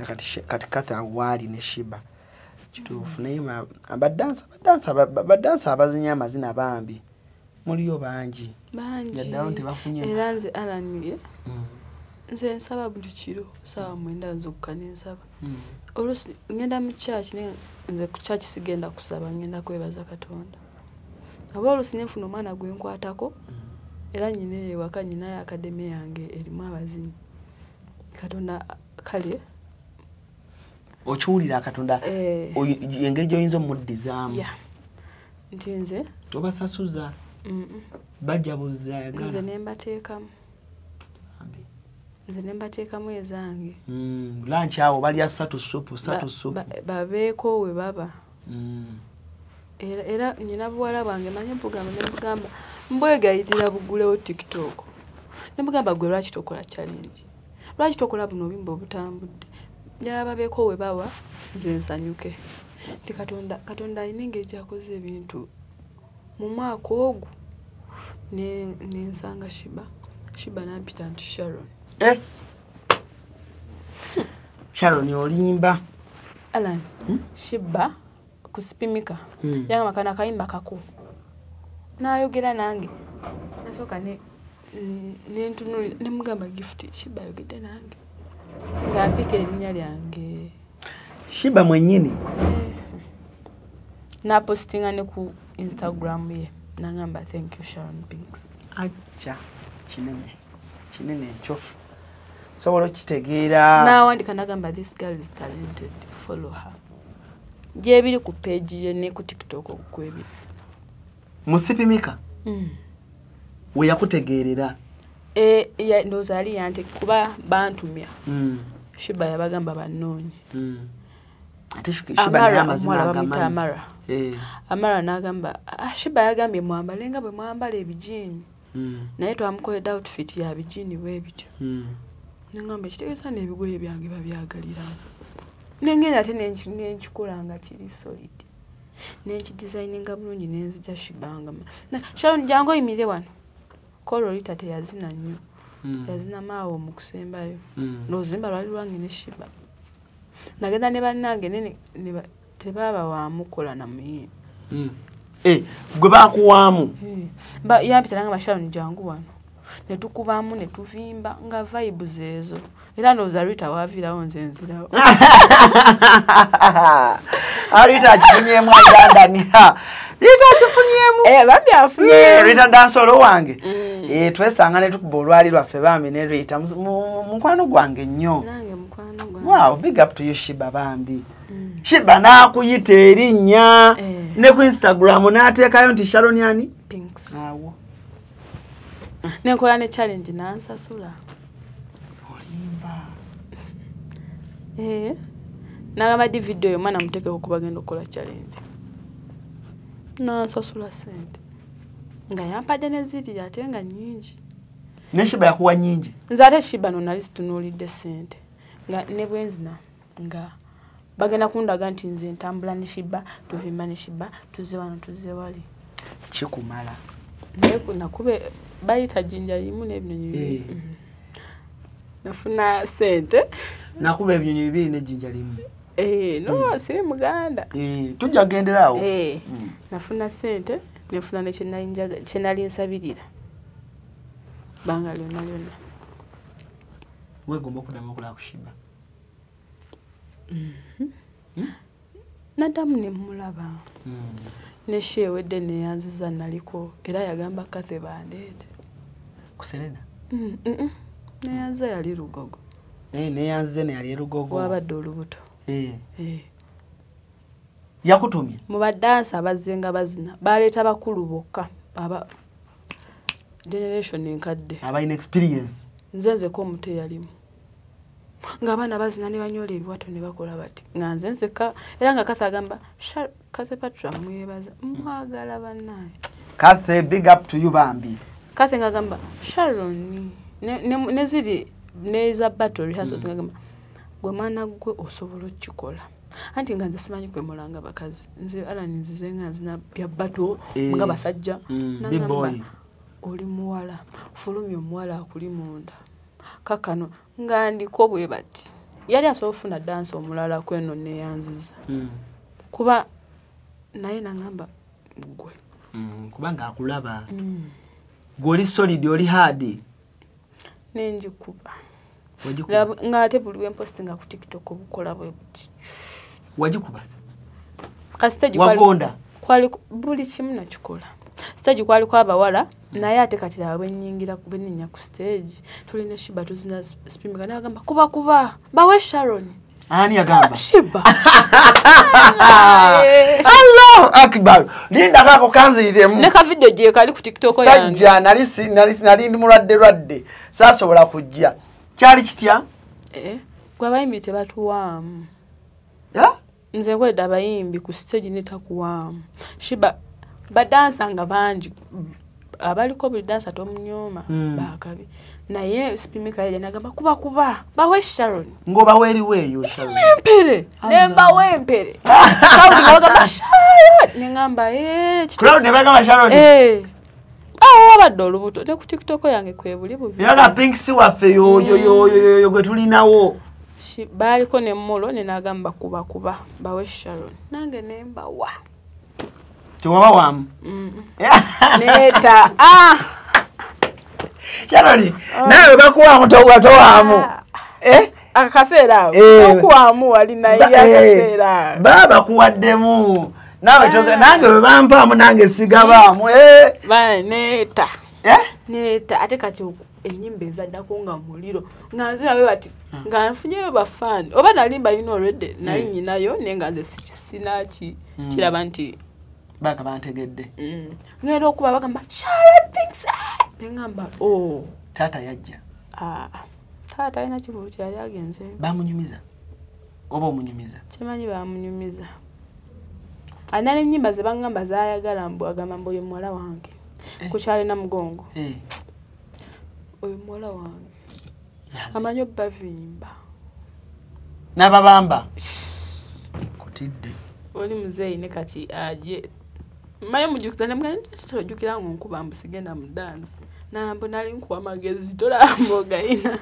Kati Kathe awaali ne Sheebah. Kituufu naye abadansa abazinya amazina bambi muliyo bangi. Yaddawo tebafunye. Era nze Alan nze nsaba buli kiro ssaawa 9 nzuukuka ne nsaba. Oluusi ngenda mu church naye nze ku church sigenda kusaba ngenda kwebaza Katonda. Oba oluusi ne nfuna omwana gwe nkwatako era nnyina eyo ewaka nnyinayo academy yange erimu abazinyi. Katonda kale okiwulira Katonda engeri gy'oyinza omuddizaamu. Nti nze obasasuza bajja buzza ayagala. Nze ne mbateekamu. Nze ne mbateekamu ezange. Lunch awo balya 3 supu 3 supu. Babeeko we baba. Era nnyina buwala bwange manyi mbugamba ne mbugamba mbwegayirira bugulewo TikTok. Ne mbugamba gwe lwaki tokola challenge? Lwaki tokola buno obuyimba obutambudde? Njagala babeeko we baba nze nsanyuke. Nti Katonda alina engeri gy'akoze ebintu. Mu mwaka ogwo ne nsanga Sheebah. Sheebah n'ampita nti Sharon. Sharon olimba. Alan, Sheebah kusipimika. Yagamba kano akayimba kako. N'ayogera nange. Nasooka ne ntunulira ne mugamba Gift Sheebah ayogedde nange. Ng'ampita erinnya lyange. Sheebah mwennyini. Napostinga ne ku Instagram ye nangamba thank you Sharon Pinks. Acha kinene kinene ekyo sobola okitegeera. Nawandika nagamba this girl is talented, follow her. Gyebiri ku page ye ne ku TikTok okwebiri. Musipimika we yakutegeerera. Ya ndowooza ali yante kuba bantumya. Sheebah yabagamba bannoonye. Ate Sheebah naye amazina agamanyi. Amara. Amara n'agamba Sheebah yagambye mwambale nga bwe mwambala ebijiini. Naye twamukoledde outfit ya bijiini bwe bityo. Nengamba kitegeeza n'ebigoye byange babyagalira. Nengenda ate nenkikola nga kiri solid. Nenkidesigninga bulungi nenzija Sheebah nga Sharon jangu oyimire wano. Kolo Rita teyazina nnyo. Yazina maawo mu kusembayo. N'oluzimba lwali lwange ne Sheebah. Nagenda ne bannange nene tebaaba waamukola na muyimbi. Gwe baakuwaamu. Yampita nangamba Sharon jangu wano. Ne tukubamu ne tuvimba nga vibes ezo. Era ndowooza Rita waaviirawo nze nzirawo. Rita akifunyeemu London. Rita akifunyeemu. Bambi afunyeemu. Rita dansolo wange. Twesanga ne tukuba olwali lwaffe bambi ne Rita mukwano gwange nnyo. Nange mukwano gwange. Wow, big up to you Sheebah bambi. Sheebah n'akuyita erinnya ne ku Instagram n'ateekayo nti Sharon yani? Pinks. Awo. Nenkola ne challenge n'ansasula. Olimba. Nagamba di video yo mwana muteekeko kuba genda okukola challenge. N'ansasula ssente. Nga yampadde ne ziri ate nga nnyingi. Ne Sheebah yakuwa nnyingi? Nze ate Sheebah no nali situnuulidde ssente. Nga ne bwe nzina nga bagenda kundaga nti nze ntambula ne Sheebah, tuvimba ne Sheebah, tuzze wano tuzze wali. Kikumala. Naye nakube bayita jjinja limu n'ebinyonyi bibiri. Nafuna ssente. Nakuba ebinyonyi bibiri n'ejjinja limu. No, siri Muganda. Tujja kugendera awo. Nafuna ssente, nefuna ne kye nali nsabirira. Bbanga lyonna lyonna. Weegomba okuddamu okulaba ku Sheebah? Naddamu ne mmulaba. Ne she ewedde neeyanziza naliko era yagamba Kathe bandeete. Ku Serena? Neeyanziza yali Lugogo. Neeyanziza ne yali Lugogo. Wabadde olubuto. Yakutumye? Mu badansa abazze nga bazina baleeta bakulu bokka aba generation enkadde. Abalina experience. Nze nzeka omuto eyalimu. Ng'abaana bazina ne banyola ebiwato ne bakola bati. Nga nze nzeka era nga Kathe agamba Kathe Patra mwebaza mwagala bannange. Kathe big up to you bambi. Kathe ng'agamba Sharon ne ziri neza battle rehearsals ng'agamba gwe mwana gwe osobola okukikola. Anti nga nze simanyi kwemulanga bakazi. Nze Alan nzize nga nzina bya battle nga basajja. Nangamba oli muwala fulumya omuwala akuli munda. Kakano nga ndiko bwe bati. Yali asobola okufuna dance omulala kweno neeyanziza. Kuba naye nangamba gwe. Kubanga akulaba. Gwe oli solid oli hard. Nenjikuba. Nga ate buli lwe mpostinga ku TikTok obukola bwe buti. Wagikuba? Ka stage wagonda. Kwali buli kimu nakikola. Stage kwaliko abawala naye ate kati laba bwe nnyingira bwe nninnya ku stage tulina Sheebah tuzina spimika n'agamba kuba kuba bawe Sharon. Ani yagamba? Sheebah. Allahu Akbar. Linda kako kanziriremu. Ne ka video gye kali ku TikTok yange. Sajja nali ndi mulwadde lwadde. Saasobola kujja. Kyali kitya? Gwe abayimbi tebatuwaamu. Nze nkwedde abayimbi ku stage ne takuwaamu. Sheebah badansa nga bangi abaliko buli dansa tomunyooma baakabi. Naye Spimika yajja n'agamba kuba kuba bawe Sharon. Ng'obawa eriweeyo Sharon. Empere ne mbawa empere. Crowd nga bagamba Sharon ne ngamba Crowd ne bagamba Sharon. Awo wabadde olubuto ne ku TikTok yange kwebuli bubi. Era nga Pinks waffe yoyo yoyo gwe tulinawo. Baaliko ne Molo ne n'agamba kuba kuba bawe Sharon. Nange ne mbawa. Tewaba wamu. Neta. Sharon, nawe bakuwa towaamu. Akaseera awo okuwamu wali naye akaseera baba kuwaddemu nawe toga nange bwe bampaamu nange sigabaamu neeta neeta ate kati ennyimba ezaddako nga muliro nga nze nawe bati nga nfunyeyo bafaani oba nali mbalina already naye nnyinayo naye nga nze sinaki kiraba nti baka bantegedde ngenda okuba bagamba Sharon Pinks nengamba oh taata yajja taata alina kivulu kyali agenze bamunyumiza oba omunyumiza kimanyi bamunyumiza alina n'ennyimba ze bangamba zaayagala mbu agamba mbu oyo muwala wange kukyalina mugongo oyo muwala wange amanyi obbavimba n'ababamba kutidde oli muzeeyi ne kati aje mmanyi omujjukiza nemugenda nga onkuba mbu sigenda mu dansi nambu nali nkuwa amagezi tolamba ogayina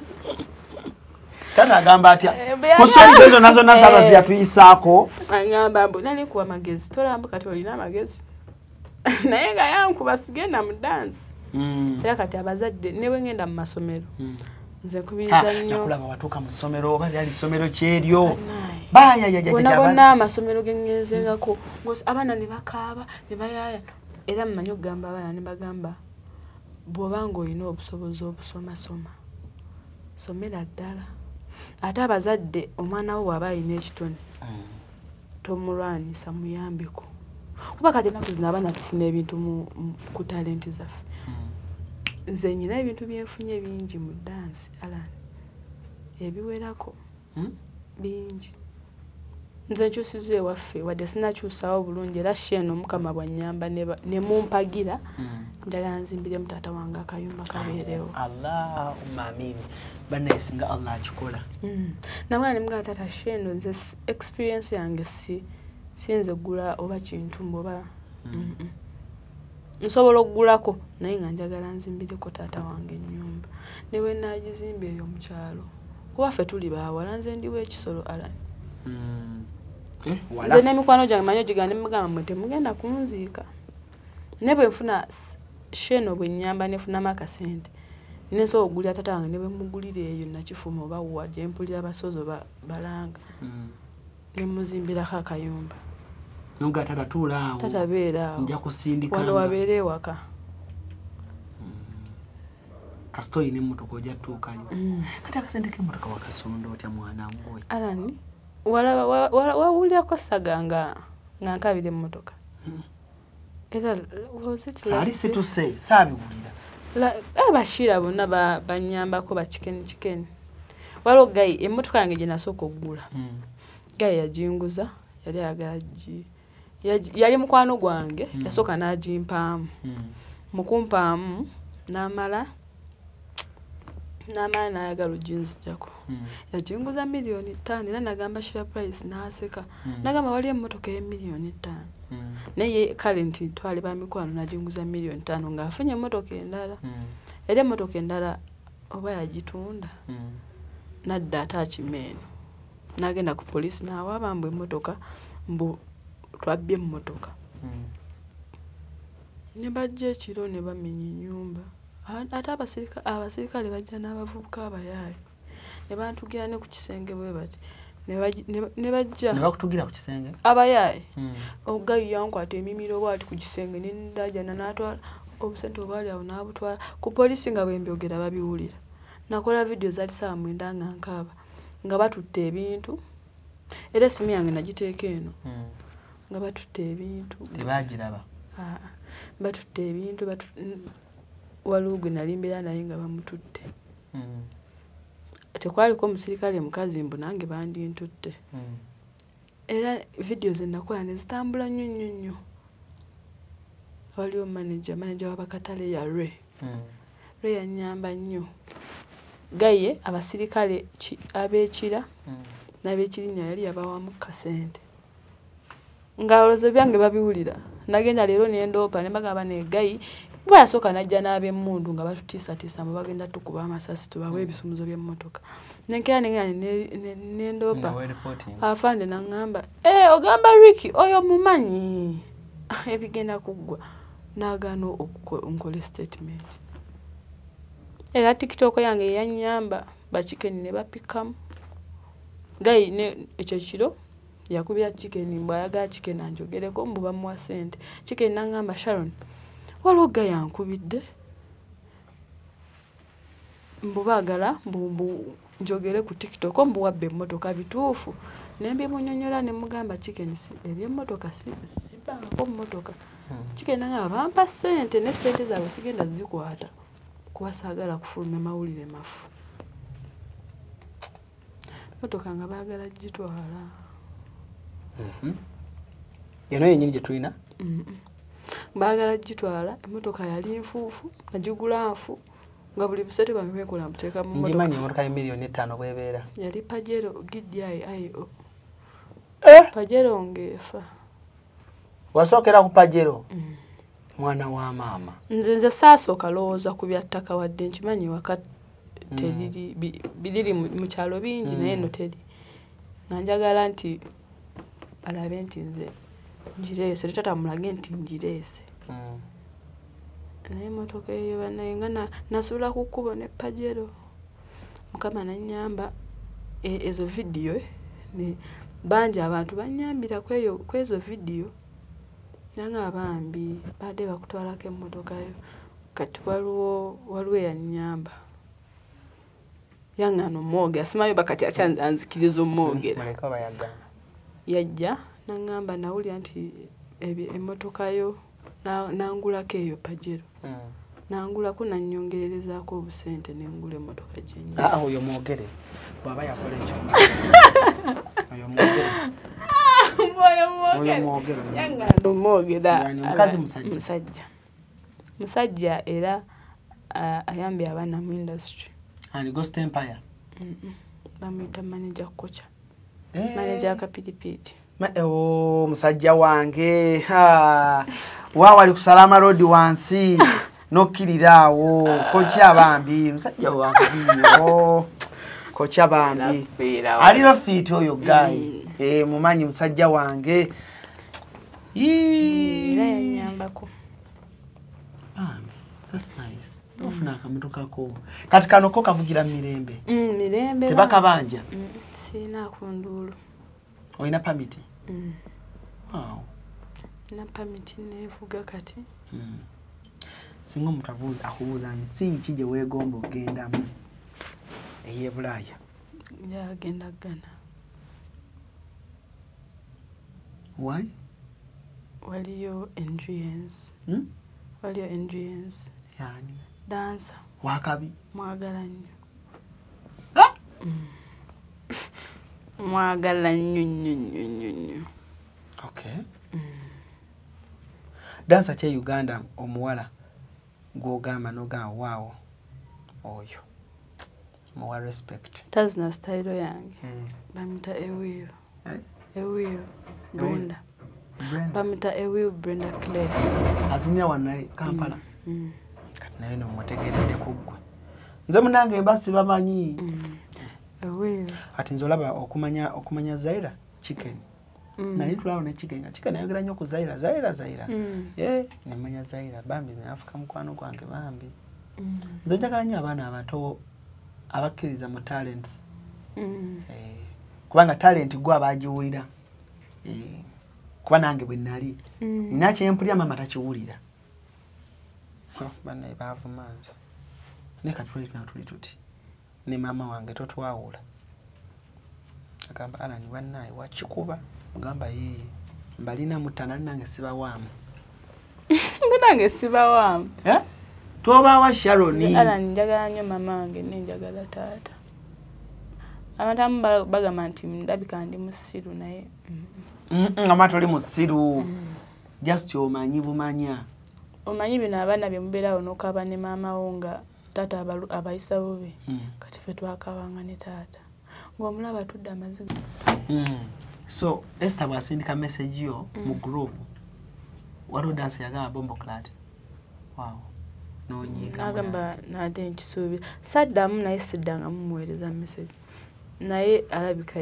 taata agamba atya ku ssonga ezo nazo nazabazi yatuyisaako agamba mbu nali nkuwa amagezi tolamba kati olina amagezi naye nga yankuba sigenda mu dansi era kati abazadde ne bwe ngenda mu masomero nze nkubiriza nnyo nakulaba watuuka mu ssomero oba lyali ssomero kyeryo bonna bonna amasomero ge ŋŋenzengako abaana ne bakaaba ne bayaaya era mmanyi okugamba abaana ne bagamba bw'oba ng'olina obusobozi obusomasoma somera ddala ate abazadde omwana wo bw'aba alina ekitone tomulwanisa muyambeko kuba kati ennaku zino abaana tufuna ebintu ku talenti zaffe nze nnyina ebintu byenfunye bingi mu dansi Alan ebiwerako bingi nze nkyusiza ewaffe wadde sinakyusaawo bulungi era sheeno omukama bwannyamba ne mumpagira njagala nzimbiremu taata wange akayumba kabeerewo Allahumma amin bannaye singa Allah akikola namwana ne mugamba taata sheeno nze experience yange siyinza okugula oba kintu mbu oba nsobola okugulako naye nga njagala nzimbireko taata wange ennyumba ne bwe naagizimba eyo mu kyalo kuba ffe tuli baawala nze ndiwo ekisolo Alan nze n'emikwano gyange manyi ogigamba ne mugamba mmwe temugenda kunziika naye bwe nfuna sheeno bwe nnyamba nefunamu akasente nensobola okugulira taata wange ne bwe mugulira eyo nakifuma oba wa gye mpulira abasozi oba balanga ne muzimbirako akayumba Nunga tata tuula awo tata beera awo nja kusindika wano wabeera ewaka kasita oyina emmotoka ojja tuukayo kati akasente k'emmotoka wakasonda otya mwana gwe Alan wawulirako saga nga nkabira emmotoka era saali situse saabiwulira Bashira bonna bannyambako bakikeni kikeni waliwo gayi emmotoka yange gye nasooka okugula gayi yaginguza yali ayagala yali mukwano gwange yasooka n'agimpaamu mukumpaamu n'amala n'ayagala oginzijjako yaginguza 5 million era nagamba Shira Price n'aseka nagamba waliyo emmotoka ey'e 5 million naye kale nti twali bamikwano n'aginguza 5 million ng'afunye emmotoka endala era emmotoka endala oba yagitunda nadda ate akima eno n'agenda ku poliisi n'awaaba mbu emmotoka mbu twabbye emmotoka ne bajja ekiro ne bamenya ennyumba ate abasirikale bajja n'abavubuka abayaaye ne bantugira ne ku kisenge bwe bati ne bajja ne bakutugira ku kisenge abayaaye ogayi yankwata emimiro bw'ati ku kisenge ne ndajana n'atwala obusente obwali awo n'abutwala ku poliisi nga bwe mbyogera babiwulira nakola vidiyo zaali 9:00 nga nkaaba nga batutte ebintu era essimu yange nagiteeka eno nga batutte ebintu tebagiraba batutte ebintu waliwo gwe nali mbeera naye nga bamututte tekwaliko omusirikale mukazi mbu nange bandintutte era vidiyo ze nakola ne zitambula nnyo nnyo nnyo waliwo manager w'abakatale ya Ray Ray yannyamba nnyo gaye abasirikale ab'ekira n'ab'ekirinnya yali yabawamu kasente nga olowooza byange babiwulira nagenda leero ne ndoopa ne mbagamba ne gayi kuba yasooka n'ajja n'ab'emmundu nga batutiisatiisa mbu bagenda tukuba amasasi tubawe ebisumuzo by'emmotoka nenkera nengenda ne ndoopa afande n'aŋŋamba ogamba Ricky oyo mumanyi ebigenda kuggwa n'agaana nkole statement era TikTok yange yannyamba bakikeni ne bapikamu Guy ne ekyo kiro yakubira Chicken mbu ayagala Chicken anjogereko mbu bamuwa ssente. Chicken n'angamba Sharon waliwo guy ankubidde mbu baagala mbu njogere ku TikTok mbu wabba emmotoka bituufu. Ne mbimunyonnyola ne mugamba Chicken eby'emmotoka sibbangako mmotoka. Chicken n'angamba bampa ssente ne ssente zaabwe sigenda zikwata kuba saagala kufulumya mawulire mafu. Mmotoka nga baagala gitwala. Eno yennyini gye tulina? Baagala gitwala, emmotoka yali nfuufu, nagigula nfu, nga buli busente bwange bwenkola mbuteeka mu mmotoka. Ngimanyi emmotoka ya 5 million bw'ebeera. Yali Pajero GDI-IO. Pajero ng'efa. Wasookera ku Pajero? Mwana wa maama. Nze saasooka lowooza ku bya ttaka wadde nkimanyi waka teriri biriri mu kyalo bingi naye eno teri. Nga njagala nti alabe nti nze ngireese, taata mulage nti ngireese. Naye emmotoka eyo bannaye nga nasuula ku kkubo ne Pajero. Mukama n'annyamba ezo vidiyo bangi abantu bannyambira ku ezo vidiyo. Nanga bambi badde bakutwalako emmotoka yo. Kati waliwo eyannyamba. Yaŋŋaana omwogera, simanyi oba kati akyanzikiriza omwogera. Muleke oba yagaana. Yajja n'aŋŋamba nawulira nti emmotoka yo nangulako eyo Pajero. Nangulako nannyongererezaako obusente ne ngula emmotoka gye nnyina. Oyo mwogere bw'aba yakola ekyo. Oyo mwogere. Oyo mwogere. Yaŋŋaana omwogera. Mukazi musajja? Musajja. Musajja era ayambye abaana mu industry. Ani Ghost Empire? Bamuyita manager Kocha. Manager Kapiripiri. Oh, musajja wange. Wa wali ku Salama Road wansi nokkirira awo. Kocha bambi, musajja wange. Oh, Kocha bambi. Alina fit oyo guy. Mumanyi musajja wange. Era yannyambako. Bambi, that's nice. Ofuna akamotoka ko. Kati kano ko kavugira mirembe. Mirembe. Tebakabanja. Sina ku nduulu. Olina permit? Wow. Nina permit neevuga kati. Singa omuntu akubuuza nsi ki gye weegomba okugendamu ey'e Bulaaya? Njagenda Ghana. Why? Waliyo Endrience. Waliyo Endrience. Yani? Dancer. Wakabi? Mwagala nnyo. Mwagala nnyo nnyo nnyo nnyo nnyo. Okay. Dancer kye Uganda omuwala gw'ogamba n'ogamba waawo oyo. Muwa respect. Tazina style yange. Bamuyita Ewil. Ewil Brenda. Bamuyita Ewil Brenda Claire. Azinira wano Kampala. Kati naye no mutegeredde ku ggwe. Nze munnange mba sibamanyi. Ewil. Ati nze olaba okumanya Zaira Chicken. Nali tulaba ne Chicken nga Chicken ayogera nnyo ku Zaira, Zaira, Zaira. Nemanya Zaira bambi nafuka mukwano gwange bambi. Nze njagala nnyo abaana abato abakkiriza mu talents. Kubanga talent gwe abagiwulira. Kuba nange bwe nali. Nina kye mpulira maama takiwulira. Bannaye baavuma nze. Naye kati tuli tuli tuti. Ne maama wange totwawula. Agamba Alan bannaye wakikuba. Mugamba yee mbalina mutana nange sibawaamu. Nange sibawaamu. Tobawa Sharon. Alan njagala nnyo mama wange ne njagala taata. Abantu abamu bagamba nti ndabika ndi musiru naye. Ama toli musiru. Just omanyi bumanya. Omanyi bino abaana bye mubeerawo n'okaaba ne maama wo nga taata abayisa bubi. Kati ffe twakaabanga ne taata. Ng'omulaba atudde amaziga. So Esther bw'asindika message yo mu group waliwo dance yagamba bombo clat. Wow. N'onyiiga. Nagamba nate nkisuubira. Saddamu naye siddangamu muweereza message. Naye alabika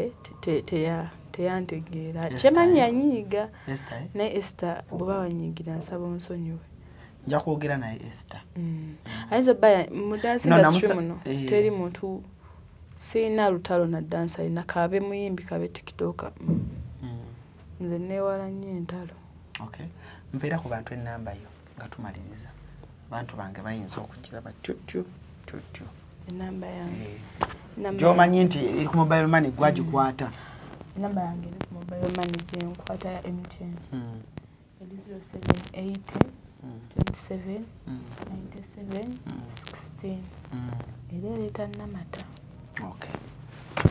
teyantegeera. Kyemanyi yanyiiga. Naye Esther bw'oba wanyiigira nsaba onsonyiwe. Nja kwogera naye Esther. Ayinza obba mu dance industry muno teri muntu Sirina lutalo na dansa alina, kabe muyimbi kabe tiktoka. Nze neewala nnyo entalo. Okay. Mpeera ku bantu ennamba yo nga tumaliriza. Abantu bange bayinza okugira batutyu tutyu. Enamba yange. Gy'omanyi nti eri ku mobile money gwagikwata. Enamba yange eri ku mobile money gye nkwata ya MTN. Eri 0780 27 97 16. Era ereeta Namata. Okay.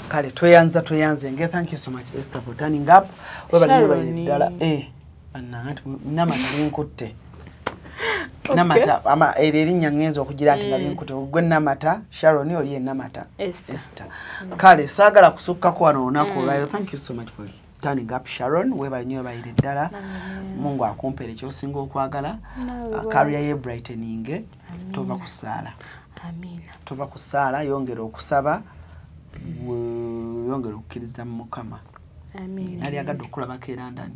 Kale tweyanze nge thank you so much Esther for turning up. Webale nnyo ddala. Bannange Namata linkutte. Namata ama erinnya ngenza okugira nti nga linkutte. Gwe Namata Sharon oli Namata Esther. Kale saagala kusukkako wano olunaku olwaleero. Thank you so much for turning up Sharon. Webale nnyo webalire ddala. Mungu akumpere ky'osinga okwagala. Career ye brightening. Tova ku ssaala. Amina. Tova ku ssaala, yongera okusaba, yongera okukkiriza mu Mukama. Amina. Nali agadde okulabako e London.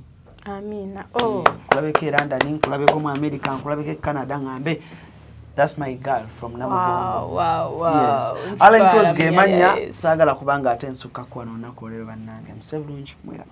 Amina. Oh. Nkulabeko e London, nkulabeko mu America, nkulabeko e Canada, ngambe that's my girl from Namugongo. Wow. Yes. Allen Cruz ge manya saagala kubanga ate nsukkako wano olunaku olwaleero bannange. Muse bulungi mwera.